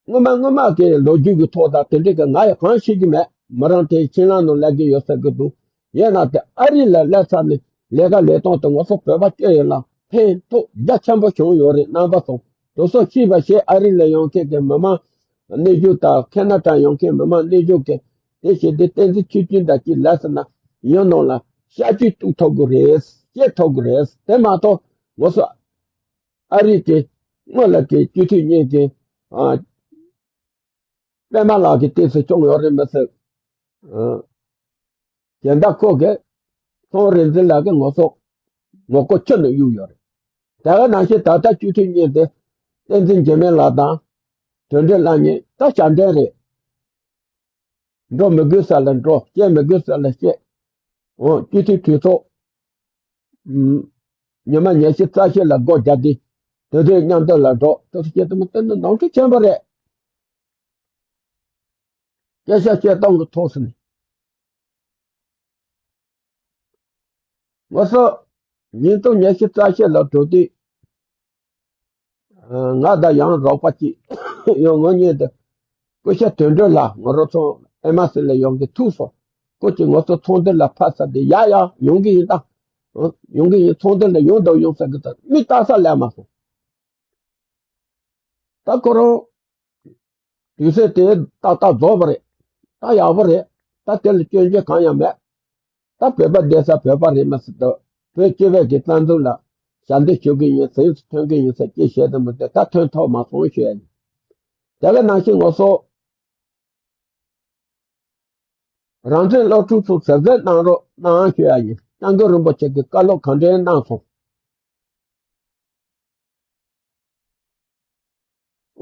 སྔོན་མ་སྔོན་མ་གི་ལོ་རྒྱུས་ཀྱི་ཐོག་དང་དེ་འདྲའི་གི་ང་ཡང་གང་ཤེས་ཀྱི་མེད། མི་རང་དེ་ཕྱི་ནང་ནང་སླེབས་ཀྱི་ཡོད་ཟེར་གི་འདུག་ཡིན་ན་དེ་ཨ་རི་ལ་སླེབས་ཚར་ནས་ལས་ཀ་ལས་སྟངས་དེ་ང་ཚོ་བོད་པ་སྐྱོ་ཡོད་ལ་ཕན་ཐོགས་རྒྱ་ཆེན་པོ་བྱུང་ཡོད་རེད། རྣམ་པ་ཚོ་དེ་ཚོ་ཤེས་པ་བྱེད། ཨ་རི་ལ་ཡོང་མཁན་གྱི་མི་མང་གནས་རྒྱུ་དང་ཁེ་ན་ཌ་ཡོང་མཁན་མི་མང་གནས་རྒྱུ་གི་དེ་བྱེད་དེ་བསྟན་འཛིན་ཆོས་སྐྱིད་འདྲ་ཅིག་ལབ་ཟེར་ན་ཡང་ནང་ལ་ཤ་ཅུ་གཏུག་ཐུབ་གི་རེད། བཤད་ཐུབ་གི་རེད། དེ་མ་གཏོགས་ང་ཚོ་ཨ་རི་གི་སྔོན་ལ་གི་སྤྱི་འཐུས་གཉིས་ཀྱི་ཨ་པད་མ་ལགས་ཀྱི་ལྟས་སུ་བྱུང་ཡོད་རེད་མི་སྲིད། ཨ་གཞན་དག་ཁོ་གི་ཚོང་རིག་འཛིན་ལགས་ཀྱི་ངོ་སོ་ངོ་ལྐོག་ཁྱོན་ནས་གཡུག་ཡོད་རེད། དེ་ག་ནང་བཞིན་ད་ལྟ་སྤྱི་འཐུས་གཉིས་དེ་བསྟན་འཛིན་འཇིགས་མེད་ལགས་དང་དོན་འགྲུབ་ལགས་གཉིས་ད་ཞབས་འདྲེན་རེད། འགྲོ་མི་དགོས་ས་ལ་འགྲོ། བཤད་མི་དགོས་ས་ལ་བཤད། འོ་སྤྱི་འཐུས་གྲོས་ཚོགས། ཨུམ། ཉི་མ་ཉི་ཤུ་རྩ་བཞི་ལ་སྒོ་རྒྱག་དུས་དེ་དུས་མཉམ་དུ་ལ་འགྲོ། དེ་ཚོ་བཤད་དུ་མི་བཏོན་ན་ནོར་འཁྲུལ་ཆེན་པོ་རེད། སྐད་ཆ་བཤད་སྟངས་ཀྱི་ཐོག་སུ་ནས། ང་ཚོ་ཉིས་སྟོང་ཉི་ཤུ་རྩ་བཞི་ལ་འགྲོ་དུས། ང་དང་ཡང་རོགས་པ་གཅིག་ཡང་ངོ་ཉེ་དུ་སྐུ་ཞབས་དོན་གྲུབ་ལགས་ང་རང་ཚོ་ཨེ་མ་སི་ལ་ཡོང་གི་ཐུག་སོང་། ཁོ་གཅིག་ང་ཚོ་ཚོགས་འདུ་ལ་ཕར་ཚུར་དེ་ཡ་ཡ་ཡོང་གི་ཡིན་ད། ཡོང་གི་ཡིན། ཚོགས་འདུ་ལ་ཡོང་དང་ཡོང་ཟེར་གི་ད་མི་ལྟ་ས་ལས་མ་སོང་། ད་ཁོ་རང་དུས་ཚོད་དེ་ཏག་ཏག་རྫོགས་པ་རེད། ད་ཡག་པོ་རེད། ད་དེ་ལ་སྐྱོན་བརྗོད་གང་ཡང་མེད། ད་བོད་པ་བསྡད་ས་བོད་པ་རེད་མ་ཟེར་དུས་བོད་སྤྱི་པའི་གི་རྩ་འཛུགས་ལ་ཞབས་འདེགས་ཞུ་གི་ཡིན། གཟེངས་སུ་ཐོན་གི་ཡིན་ཟེར་ཅི་བཤད་དུ་མི་འདུག་ད་ཐོན་ཐུབ་མ་སོང་ཞུ་ཡ་ཡིན། དེ་ག་ནང་བཞིན་ང་ཚོ་རང་བཙན་སློབ་ཕྲུག་ཚོ་ཟུར་འཛུལ་གནང་རོགས་གནང་ཞུ་ཡ་ཡིན། སྐྱབས་མགོན་རིན་པོ་ཆེ་གི་བཀའ་སློབ་གང་འདྲའི་གནང་སོང་།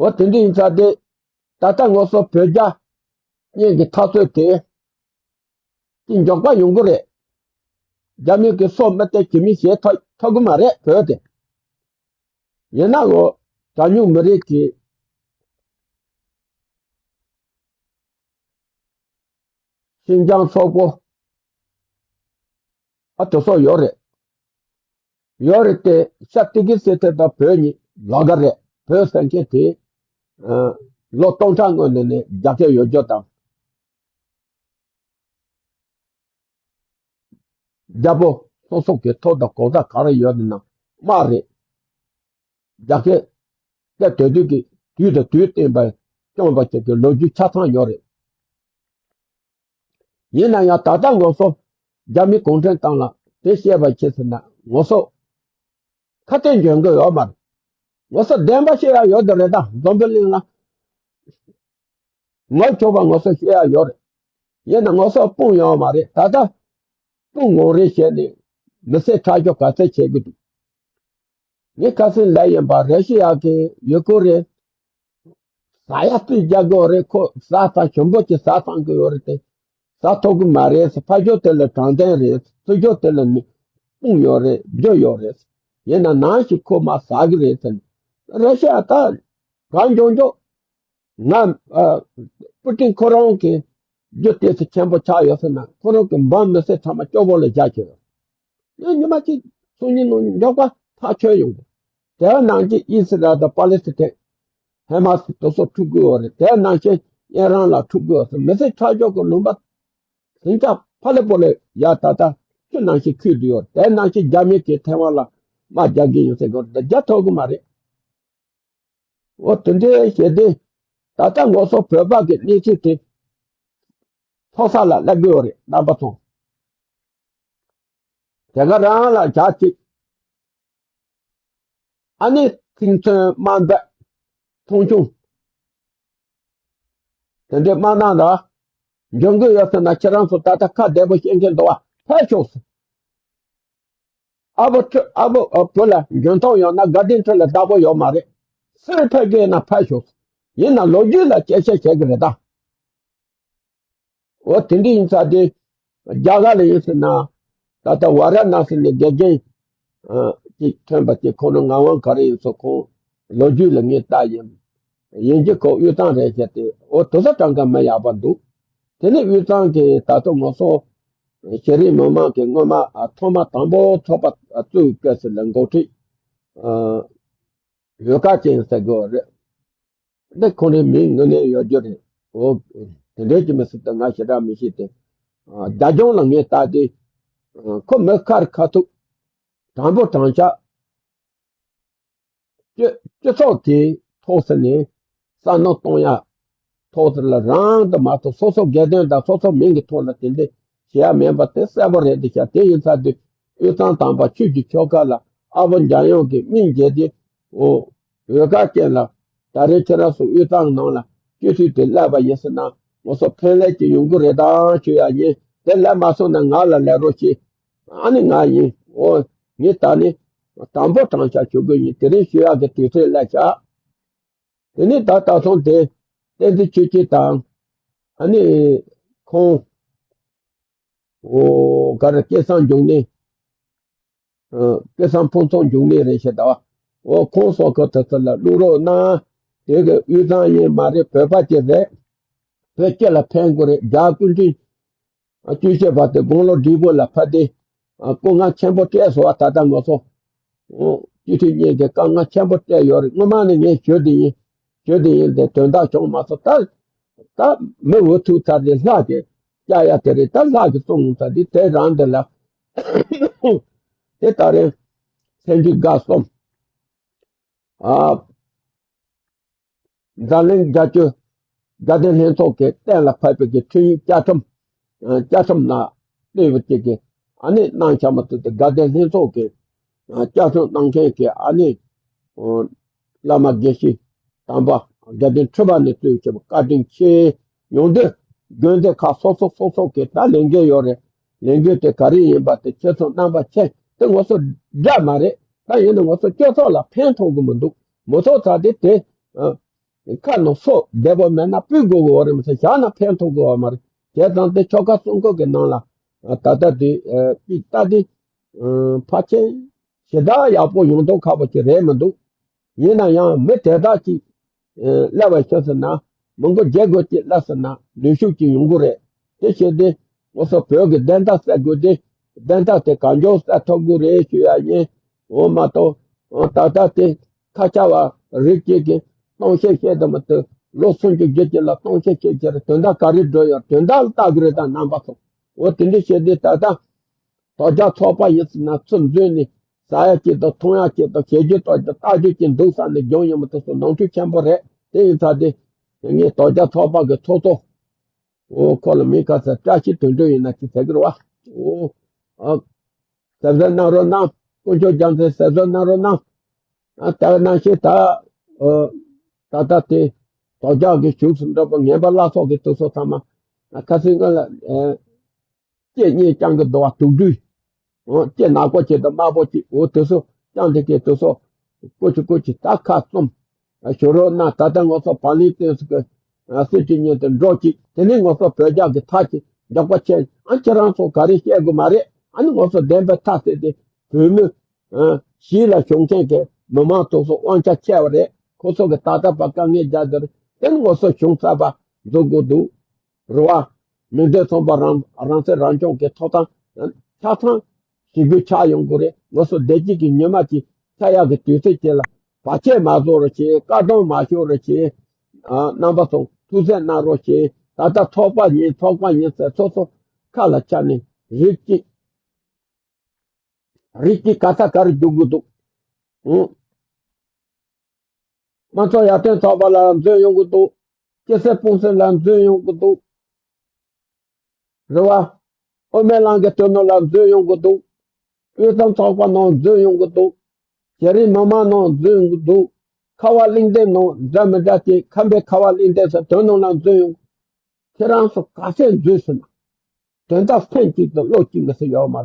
འོ་དེ་འདྲ་ཡིན་ཙང་དེ་ད་ལྟ་ང་ཚོ་བོད་རྒྱ་གཉིས་ཀྱི་འཐབ་རྩོད་དེ་ཅི་མགྱོགས་པ་ཡོང་གི་རེད། རྒྱ་མི་གི་སྲོག་མི་གཏད་ཇི་མི་བྱེད་ཐུབ་ཐུབ་གི་མ་རེད་བོད་དེ། ཡིན་ན་འོ་གྲངས་ཉུང་མི་རིགས་ཀྱི་ཤིན་ཅང་སོག་པོ་ཨ་དེ་སོགས་ཡོད་རེད། ཡོད་རེད་དེ་ཤ་ཏི་གི་སེ་ཐེ་དང་བོད་གཉིས་ལོགས་ཀ་རེད། བོད་ཟེར་མཁན་དེ་ལོ་སྟོང་ཕྲག་སྔོན་ནས་ནས་རྒྱ་སྐད་ཡོད་རྒྱུ་དང་། རྒྱལ་པོ་སོ་སོ་གི་ཐོབ་དང་གོ་ས་ག་རེ་ཡོད་ན་དམག་རེད། རྒྱ་སྐད་སྐད་དོད་དུས་ཀྱི་དུས་དང་དུས་བསྟན་པ་སྐྱོང་བ་བཅས་ཀྱི་ལོ་རྒྱུས་ཆ་ཚང་ཡོད་རེད། ཡིན་ན་ཡང་ད་ལྟ་ང་ཚོ་རྒྱ་མི་གུང་ཁྲན་ཏང་ལ་དེ་བཤད་པ་བྱས་ཟིན་ན་ང་ཚོ་ཁ་གཏད་འཇོན་གི་ཡོད་མ་རེད། ང་ཚོ་བདེན་པ་བཤད་ཡ་ཡོད་དེ་རེད་ད། འཛམ་བུ་གླིང་ལ་ངོ་ཆོག་པ་ང་ཚོ་བཤད་ཡ་ཡོད་རེད། ཡིན་ན་ང་ཚོ་དཔུང་ཡོད་མ་རེད། ད་ལྟ་དཔུང་ངོ་རེ་བྱས་ནས་མི་སེར་ཁྲག་སྦྱོར་ག་ཚད་བྱེད་གི་འདུག་ངས་ཁ་སང་ལབ་ཡིན་པ་རེ་ཤི་ཡ་གི་ཡུལ་སྐོར་རེད། ཟ་ཡ་རྩིས་རྒྱག་གི་ཡོད་རེད། ཁོ་ཟ་ས་ཞིམ་པོ་ཅིག་ཟ་ཚང་གི་ཡོད་རེད་དེ། ཟ་ཐུབ་གི་མ་རེད་ཟེར། ཕ་ཕྱོགས་དེ་ལ་དྲང་བདེན་རེད། ཚུར་ཕྱོགས་དེ་ལ་ནི་དཔུང་ཡོད་རེད། རྒྱུ་ཡོད་རེད། ཡིན་ན་ནང་བཞིན་ཁོ་མ་ཟ་གི་རེད་ཟེར་ནས་རེ་ཤི་ཡ་ད་གང་འཇོག་འཇོག་ང་ཨ་པུ་ཏིན་ཁོ་རང་གི་རྒྱུ་དེ་ཚོ་ཆེན་པོ་ཆགས་ཡོད་ཟེར་ན་ཁོ་རང་གི་འབངས་མི་སེར་ཚང་མ་སྐྱོ་བོ་ལ་བཞག་ཁྱེར་ཡོད། ཡང་ཉི་མ་གཅིག་སང་ཉིན་ནང་མགྱོགས་པ་ཐག་ཆོད་ཡོང་གི། དེ་ནང་བཞིན་ཨི་སི་རལ་དང་པ་ལི་སི་ཐན་ཧེ་མ་སི་དེ་ཚོ་འཁྲུག་གི་ཡོད་རེད། དེ་ནང་བཞིན་ཨི་རན་ལ་འཁྲུག་གི་ཡོད་ཟེར། མི་སེར་ཁྲག་སྦྱོར་གི་ལུང་པ་ཟིང་ཆ་ཕ་ལེ་པོ་ལེ་ཡ་ད་ལྟ་ཆུ་ནང་བཞིན་ཁུལ་དུ་ཡོད། དེ་ནང་བཞིན་རྒྱ་མི་གིས་ཐེ་ཝན་ལ་དམག་རྒྱག་གི་ཡིན་ཟེར་གི་ཡོད་རེད། རྒྱག་ཐུབ་གི་མ་རེད། འོ་དེ་འདྲའི་ཞེ་དེ་ད་ལྟ་ང་ཚོ་བོད་པ་གི་གནས་ཚུལ་དེ་ཐོག་ས་ལ་སླེབས་ཀྱི་ཡོད་རེད། རྣམ་པ་ཚོ་དེ་ག་རང་ལ་བྱ་གཅིག་ཨ་ནི་ཚིག་མཚོན་དམའ་འབེབས་མཐོང་ཆུང་དེ་འདྲའི་དམག་ནང་ལ་འཇོན་གི་ཡོད་ཟེར་ན་ཁྱེད་རང་ཚོ་ད་ལྟ་ཁ་བདེ་པོ་བཤད་མཁན་འདུག་བ། ཕར་ཤོག་ཟེར། ཨ་བོ་ཁྲི་ཨ་བོ་ཨ་བུ་ལ་འཇོན་ཐང་ཡོད་ན་དགའ་ལྡན་ཁྲི་ལ་བདག་པོ་ཡོད་མ་རེད། སུས་ཕེབས་དགོས་ན་ཕེབས་ཤོག་ཡིན་ན་ལོ་རྒྱུས་ལ་དཔྱད་ཞིབ་བྱེད་ཀྱི་རེད་ད། འོ་དེ་འདྲ་ཡིན་ཙང་དེ། རྒྱ་གར་ལ་ཡིན་ཟེར་ན། ད་ལྟ་ཝཱ་ར་ཎ་སི་ནས་དགེ་རྒན་ཅིག་ཐོན་པ་དེ། ཁོང་ནི་ངག་དབང་ག་རེ་ཡིན་ཟེར། ཁོང་ལོ་རྒྱུས་ལ་ངས་ལྟ་ཡིན། ཡིན་གྱི་ཁོ་དབུས་གཙང་རེད་ཟེར་ཏེ། འོ་དེ་ཚོ་གྲངས་ཀ་མི་ཡག་པ་འདུག་དེ་ནས་དབུས་གཙང་གི་ད་ལྟ་ང་ཚོ་ཤེས་རིག་མི་མང་གི་སྔོན་མ་ཐོག་མ་དང་པོ་ཚོགས་པ་བཙུགས་སྐབས་སུ་ལ་འགོ་ཁྲིད་འོལ་དཀར་ཅན་ཟེར་དགོས་རེད། འདི་ཁོང་རའི་མིང་དངོས་གནས་ཡོད་རྒྱུ་རེད། འོ། དེ་འདྲའི་ཅི་མི་སྲིད་དུ་ང་ཞེ་དྲག་མི་ཤེས་ཏེ། རྒྱ་གཞུང་ལ་ངས་བལྟས་ཏེ། ཁོ་མི་ཁ་རི་ཁ་ཐུག་དྲང་པོ་དྲང་བཞག་སྤྱི་སྤྱི་ཚོགས་དེའི་ཐོག་ཟེར་ནས་བསམ་བློ་གཏོང་ཡ་ཐོག་ཟེར་ལ་རང་དུ་མ་གཏོགས། སོ་སོ་སྒེར་དོན་དང་སོ་སོ་མིང་གི་ཐོག་ལ་དེ་འདྲའི་བྱེད་ཡ་མིན་པ་དེ་གསལ་པོ་རེད་འདི་ཤག་དེ་ཡིན་ཚར་དུས་དབུས་གཙང་དམ་པ་ཆོས་ཀྱི་ཆོལ་ཁ་ལ་ཨ་བོ་འཇམ་དབྱངས་ཀྱིས་མིང་བརྗེས་ཏེ། འོ། འོལ་དཀར་ཅན་ལ། ད་རེས་ཁྱེད་རང་ཚོ་དབུས་གཙང་ནང་ལ་སྤྱི་འཐུས་དེ་སླེབས་པ་ཡིན་ཟེར་ན། ང་ཚོ་ཕན་ལས་ཀྱི་ཡོང་གི་རེད་ད་ཞུ་ཡ་ཡིན། དེ་སླེབས་མ་སོང་ན་ང་ལ་ལབ་རོགས་བྱེད། ཨ་ནི་ང་ཡིན། འོ། ངས་ད་ནི་དྲང་པོ་དྲང་བཞག་ཞུ་གི་ཡིན། དེ་རིང་ཞུ་ཡག་གི་དུས་ཚོད་སླེབས་ཤག་དེ་ནས་ད་ལྟ་སོང་དེ་བསྟན་འཛིན་ཆོས་སྐྱིད་དང་། ཨ་ནི་ཁོང་། འོ། ག་རེ། སྐལ་བཟང་འབྱུང་གནས། ཨ། སྐལ་བཟང་ཕུན་ཚོགས་འབྱུང་གནས་རེད་ཤག་ད་བ། འོ། ཁོང་སོགས་ཀྱི་དེ་ཚོ་ལ་བླུག་རོགས་གནང་། དེ་གི་དབུས་གཙང་ཡིན་མ་རེད། བོད་པ་ཅིག་རེད། བོད་སྤྱི་ལ་ཕན་དགོས་རེད། རྒྱ་སྐུ་ཕྲེང་བཅུ་བཞི་པ་དེ་དགུང་ལོ་བགྲེས་པོ་ལ་ཕབ་སྟེ། ཨ། སྐུ་ངལ་ཆེན་པོ་སྤྲད་སོང་བ། ད་ལྟ་ང་ཚོ། འོ། སྤྱི་འཐུས་གཉིས་ཀྱིས་དཀའ་ངལ་ཆེན་པོ་སྤྲད་ཡོད་རེད། སྔོན་མ་ནས་ངས་ཞུས་བསྡད་ཡིན། ཞུས་བསྡད་ཡིན་དེ་དོན་དག་བྱུང་མ་སོང་། ད་ད་མི་འུ་ཐུག་ཚར་ཏེ་ལྷག་གི་བསྐྱལ་ཡ་དེ་རེད། ད་ལྷག་གི་སོང་ཚར་ཏེ་དེ་རང་དེ་ལ། དེ་ལྟར་རེད། ཚན་རིག་དགའ་གསུམ། ཨ། འཛམ་གླིང་རྒྱ་ཆེ་དགའ་ལྡན་ལྷན་ཚོགས་ཀྱི་གཏན་ལ་ཕབ་པའི་གི་འཕྲིན་ཡིག་བཅའ་ཁྲིམས། ཨ། བཅའ་ཁྲིམས་ནང་སླེབས་པ་ཅིག་གི། ཨ་ནི་གནང་བྱ་མ་ཐུབ་དེ། དགའ་ལྡན་ལྷན་ཚོགས་ཀྱི། ཨ། བཅའ་ཁྲིམས་གནང་མཁན་གྱི། ཨ་ནི། ཨོ། བླ་མ་དགེ་བཤེས་དམ་པ་དགའ་ལྡན་ཁྲི་པ་ནས་གཙོས་བྱས་པ་བཀའ་དྲིན་ཆེ། ཡོང་དུས་དགོན་སྡེ་ཁག་སོ་སོ་སོ་སོ་གི་ད་ལས་འགན་ཡོད་རེད། ལས་འགན་དེ་ག་རེ་ཡིན་པ་དེ་ཁྱེད་ཚོ་རྣམ་པ་མཁྱེན། དེ་ང་ཚོ་འདྲ་མ་རེད། ད་ཡིན་ན་ང་ཚོ་སྤྱི་ཚོགས་ལ་ཕན་ཐོགས་གི་མི་འདུག་མི་ཐོགས་ཚར་དེ་དེ། ཨ། ཁ་ནང་སོ་བདེ་པོ་མེད་ན་སྤུས་དགོས་གི་ཡོད་རེད་མ་ཚད། བཞག་ན་ཕན་ཐོགས་གི་ཡོད་མ་རེད། བྱས་ཙང་དེ་ཆོལ་ཁ་གསུམ་ཀ་གི་ནང་ལ། ཨ། ད་ལྟ་དེ། ཨ། ཅིག་ལྟ་དེ། ཨ། ཕལ་ཆེར་ཞེ་དྲག་ཡག་པོ་ཡོང་མདོག་ཁ་པོ་ཅིག་རེད་མི་འདུག་ཡིན་ན་ཡང་མི་དེ་དག་ཅིག་ཨ། སླེབས་པ་ཤོད་ཟེར་ན། མི་མགོ་བརྗེ་དགོས་ཅིག་སླེབས་ཟེར་ན་ནུས་ཤུགས་ཅིག་ཡོང་གི་རེད། དེ་བྱས་ཏེ་ང་ཚོ་བོད་ཀྱི་བདེན་མཐའ་གསལ་དགོས་ཏེ། བདེན་མཐའ་དེ་གང་མགྱོགས་གསལ་ཐུབ་དགོས་རེད་ཞུ་ཡ་ཡིན། འོ་མ་གཏོགས། ཨ། ད་ལྟ་དེ་ཁ་ཆེ་བ་རིགས་གཅིག་གིས་སྟོང་བཤད་བཤད་དུ་མ་ཐུབ། ལོ་སུམ་ཅུ་བརྒྱད་ཅུ་ལ་སྟོང་བཤད་བཤད་ཀྱི་རེད། དོན་དག་ག་རེ་འགྲོ་ཡོད། དོན་དག་ལ་ལྟ་དགོས་རེད། ད་རྣམ་པ་ཚོ། འོ་དེ་འདྲ་བྱས་ཏེ་ད་ལྟ། དོལ་རྒྱལ་ཚོགས་པ་ཡིན་ཟེར་ན་ཚུར་འཛུལ་ནས་ཟ་ཡ་ཅིག་དང་འཐུང་ཡ་ཅིག་དང་བྱེད་རྒྱུ་དང་ལྟ་རྒྱུ་ཅིག་འདུག་བསམ་ནས་རྒྱུན་ཡིན་མ་ཐུབ་སོང་། ནོར་འཁྲུལ་ཆེན་པོ་རེད། དེ་ཡིན་ཙང་དེ་ངས་དོལ་རྒྱལ་ཚོགས་པ་གི་ཚོགས་གཙོ། འོ། ཁོ་ལ་མིང་ཁ་ས་བཀྲ་ཤིས་དོན་གྲུབ་ཡིན་ན་ཅིག་ཟེར་གི་རེད་བ། འོ། ཨ། གཟབ་གཟབ་གནང་རོགས་གནང་། དཀོན་མཆོག་རྒྱལ་མཚན་གཟབ་གཟབ་གནང་རོགས་གནང་། ཨ། ད་ག་ནང་བཞིན་ད། ཨ། ད་ལྟ་དེ་དོལ་རྒྱལ་གྱི་ཞུགས་སུ་འགྲོ་བ་ངན་པ་བླ་སྲོག་གི་དུས་ཚོད་ཚང་མ། ཨ། ཁ་སང་ང་ལ། ཨ། ལྕེ་གཉིས་རྐྱང་གི་རྡོ་བ་དུག་སྦྲུལ། འོ། ལྕེ་ནག་པོ་ཅིག་དང་དམར་པོ་ཅིག་འོ་དེ་ཚོ་རྐྱང་དེ་གའི་དེ་ཚོ་སྐུ་མཁྱེན་སྐུ་མཁྱེན་ད་ཁ་བཙུམ་ཞུ་རོགས་གནང་། ད་ལྟ་ང་ཚོ་བག་ལེབ་བཏོན་ས་གི་སྲིད་སྤྱི་མཉམ་དུ་འགྲོ་ཅིག་དེ་ནས་ང་ཚོ་བོད་རྒྱ་གི་ཐག་ཅིག་མགྱོགས་པོ་ཆད། ཨ། ཁྱེད་རང་ཚོ་ག་རེ་བཤད་དགོས་མ་རེད། ཨ་ནི་ང་ཚོ་བདེན་པའི་མཐའ་གསལ་ཏེ་བོད་མི། ཨ། གཞིས་ལ་བྱུང་མཁན་གྱི་མི་མང་དེ་ཚོ་དབང་ཆ་ཁྱེར་བ་རེད། ཁོ་ཚོ་གི་ད་ལྟ་བར་དཀའ་ངལ་རྒྱག་དེ་རེད། དེ་ནི་ང་ཚོ་བྱུང་ཚར་བ་འཛུགས་དགོས་འདུག་རེད་བ། མི་སྡེ་ཚོགས་པ་རང་རང་སྲིད་རང་སྐྱོང་གི་ཐོབ་ཐང་ཆ་ཚང་ཞི་རྒོལ་ཆགས་ཡོང་དགོས་རེད། ང་ཚོ་བདེ་སྐྱིད་ཀྱི་ཉི་མ་ཅིག་ཆགས་ཡག་གི་དུས་ཚོད་ཅིག་ལ་བར་ཆད་མ་བཟོ་རོགས་བྱེད། བཀག་སྡོམ་མ་ཤོར་རོགས་བྱེད། ཨ། རྣམ་པ་ཚོ་ཐུགས་སེམས་གནང་རོགས་བྱེད། ད་ལྟ་ཚོགས་པ་ཡིན་ཚོགས་པ་ཡིན་ཟེར་སོ་སོ་ཁ་ལ་ཆགས་ནས་རིགས་གཅིག་རིགས་གཅིག་ག་ས་ག་རུ་རྒྱུག་གི་འདུག་ཨང་། དམངས་གཙོ་ཡར་ཐོན་ཚོགས་པ་ལ་འཛུལ་ཡོང་གི་འདུག་སྐྱེ་སྲིད་སྤུངས་སྲིད་ལ་འཛུལ་ཡོང་གི་འདུག་རེད་བ། དབུ་མའི་ལམ་གྱི་དོན་ནང་ལ་འཛུལ་ཡོང་གི་འདུག་དབུས་གཙང་ཚོགས་པ་ནང་འཛུལ་ཡོང་གི་འདུག་ཤེས་རིག་མི་མང་ནང་འཛུལ་ཡོང་གི་འདུག་ཁ་བ་གླིང་སྡེ་ནང་འདྲ་མི་འདྲ་ཅིག་ཁམས་པའི་ཁ་བ་གླིང་སྡེ་ཟེར་དོན་ནང་ལ་འཛུལ་ཡོང་། ཁྱེད་རང་ཚོ་ག་ཚད་འཛུལ་སོང་ན། དོན་དག་སེམས་གཅིག་དང་བློ་གཅིག་མི་སྲིད་ཡོད་མ་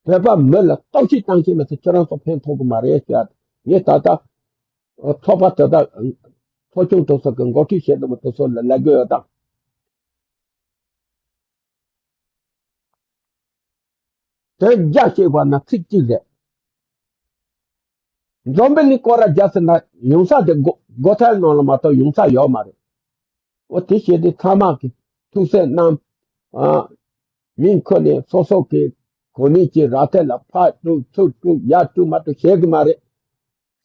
རེད། བོད་པ་མི་ལ་སྟོབས་ཤུགས་བཏང་ཤེས་མི་སྲིད། ཁྱེད་རང་ཚོ་ཕན་ཐོགས་གི་མ་རེད་ཟེར། ངས་ད་ལྟ་ཚོགས་པ་དེ་དག་ ཚོགས་ཆུང་དེ་ཚོ་གི་འགོ་ཁྲིད་བྱེད་དུ་མི་དེ་ཚོ་ལ་ལབ་དགོས་ཡོད་དང་། དོན་རྒྱ་བཤད་པ་ན་ཚིག་གཅིག་རེད། འཛམ་བུ་གླིང་སྐོར་ར་རྒྱག་ཟེར་ན་ཡོང་ས་དེ་སྒོ་སྒོ་ཐལ་ནང་ལ་མ་གཏོགས་ཡོང་ས་ཡོད་མ་རེད། འོ་དེ་བྱས་ཏེ་ཚང་མ་གི་ཐུགས་སེམས་གནང་། ཨ། མིང་ཁོ་ནས་སོ་སོ་གི་གོ་གནས་ཀྱི་ར་ཐལ་ལ་ཕར་དཀྲུག་ཚུར་དཀྲུག་ཡར་དཀྲུག་མར་དཀྲུག་བྱེད་གི་མ་རེད།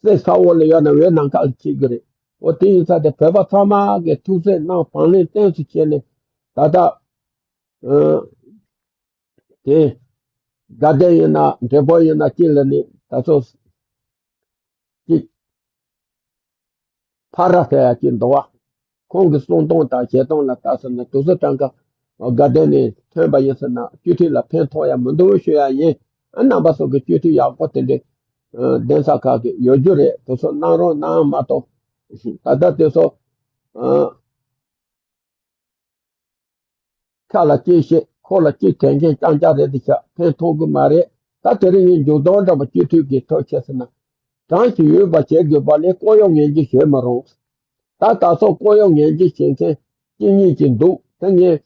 སེམས་ས་འོག་ལ་ཡོད་ན་འོད་ནམ་མཁའ་ལ་འཁྱིལ་གི་རེད། འོ་དེ་ཡིན་ཙང་དེ་བོད་པ་ཚང་མ་གི་ཐུགས་སེམས་གནང་། བང་ལེན་བརྟན་སུ་བྱས་ནས་ད་ལྟ། ཨ། དེ། དགའ་ལྡན་ཡིན་ན་འབྲས་སྤུངས་ཡིན་ན་ཅི་ལ་ནི་ད་ཚོ། ཅིག་ཕ་ར་ཟེར་ཡ་ཅིག་འདུག་བ། ཁོང་གི་གསུང་སྟངས་དང་བྱེད་སྟངས་ལ་ལྟ་ཟེར་ན་དུས་ཚོད་གྲངས་ཀ་དགའ་ལྡན་ནས་ཐོན་པ་ཡིན་ཟེར་ན་སྤྱི་འཐུས་ལ་ཕན་ཐོགས་ཡ་མི་འདུག་ཞུ་ཡ་ཡིན། ཨ། རྣམ་པ་ཚོ་གི་སྤྱི་འཐུས་ཡག་པོ་དེ་འདྲའི་གདན་ས་ཁག་གི་ཡོད་རྒྱུ་རེད། དེ་ཚོ་གནང་རོགས་གནང་མ་གཏོགས། ད་ལྟ་དེ་ཚོ། ཨ། ཁ་ལ་ཅི་བཤད་ཁོག་ལ་ཅི་དྲན་མཁན་རྐྱང་རྐྱང་རེད་དེ་ཤག་ཕན་ཐོགས་གི་མ་རེད། ད་དེ་རིང་ངས་མཇུག་སྡོམ་འདྲ་པོ་སྤྱི་འཐུས་ཀྱི་ཐོག་བྱས་ཟེར་ན། གྲངས་ཀྱི་ཡོད་པ་བྱེད་དགོས་པ་ལས་ལྐོག་གཡོ་ངན་ཇུས་བྱེད་མི་རུང་། ད་ད་སོགས་ལྐོག་གཡོ་ངན་ཇུས་བྱེད་མཁན་གཅིག་གཉིས་ཀྱིས་འདུག་དེ་ངས་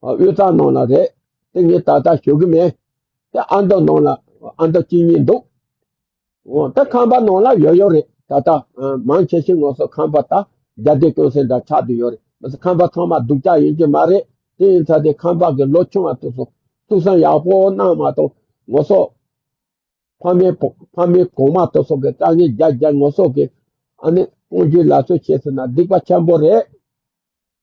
དབུས་གཙང་ནང་ལ་རེད། དེ་ངས་ད་ལྟ་ཞུ་གི་མེད། དེ་ཨ་མདོ་ནང་ལ་ཨ་མདོ་གཅིག་གཉིས་འདུག་འོ་ད་ཁམས་པ་ནང་ལ་ཡོད་ཡོད་རེད། ད་ལྟ་ཨ་མང་ཆེ་ཤོས་ང་ཚོ་ཁམས་པ་ད་རྒྱ་སྡེ་ཀུན་གསལ་འདྲ་ཆགས་བསྡད་ཡོད་རེད། མི་ཚེ་ཁམས་པ་ཚང་མ་སྡུག་ཅག་ཡིན་གྱི་མ་རེད། དེ་ཡིན་ཙང་དེ་ཁམས་པ་གི་ལོ་ཆུང་བ་དེ་ཚོ་ཐུགས་བསམ་ཡག་པོ་གནང་མ་གཏོགས་ང་ཚོ་ཕ་མའི་ཕ་མའི་གོང་མ་དེ་ཚོ་གི་དཀའ་ངལ་རྒྱག་རྒྱག་ང་ཚོ་གི་ཨ་ནི་དཔུང་འཇུག་ལ་སོགས་བྱས་ཟེར་ན་སྡིག་པ་ཆེན་པོ་རེད།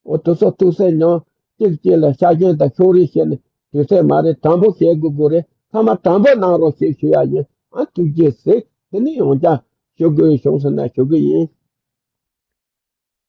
འོ་དེ་ཚོ་ཐུགས་སེམས་ཉམས། གཅིག་གཅིག་ལ་ཆ་རྐྱེན་དང་ཕྱོགས་རིས་བྱས་ནས་དུས་ཚོད་མ་རེད། དྲང་པོ་བཤད་དགོས་དགོས་རེད། ཚང་མ་དྲང་པོ་གནང་རོགས་ཞེས་ཞུ་ཡ་ཡིན། ཨ་ཐུགས་རྗེ་གཟིགས། དེ་ནས་ཡང་བསྐྱར་ཞུ་དགོས་བྱུང་ཟེར་ན་ཞུ་གི་ཡིན།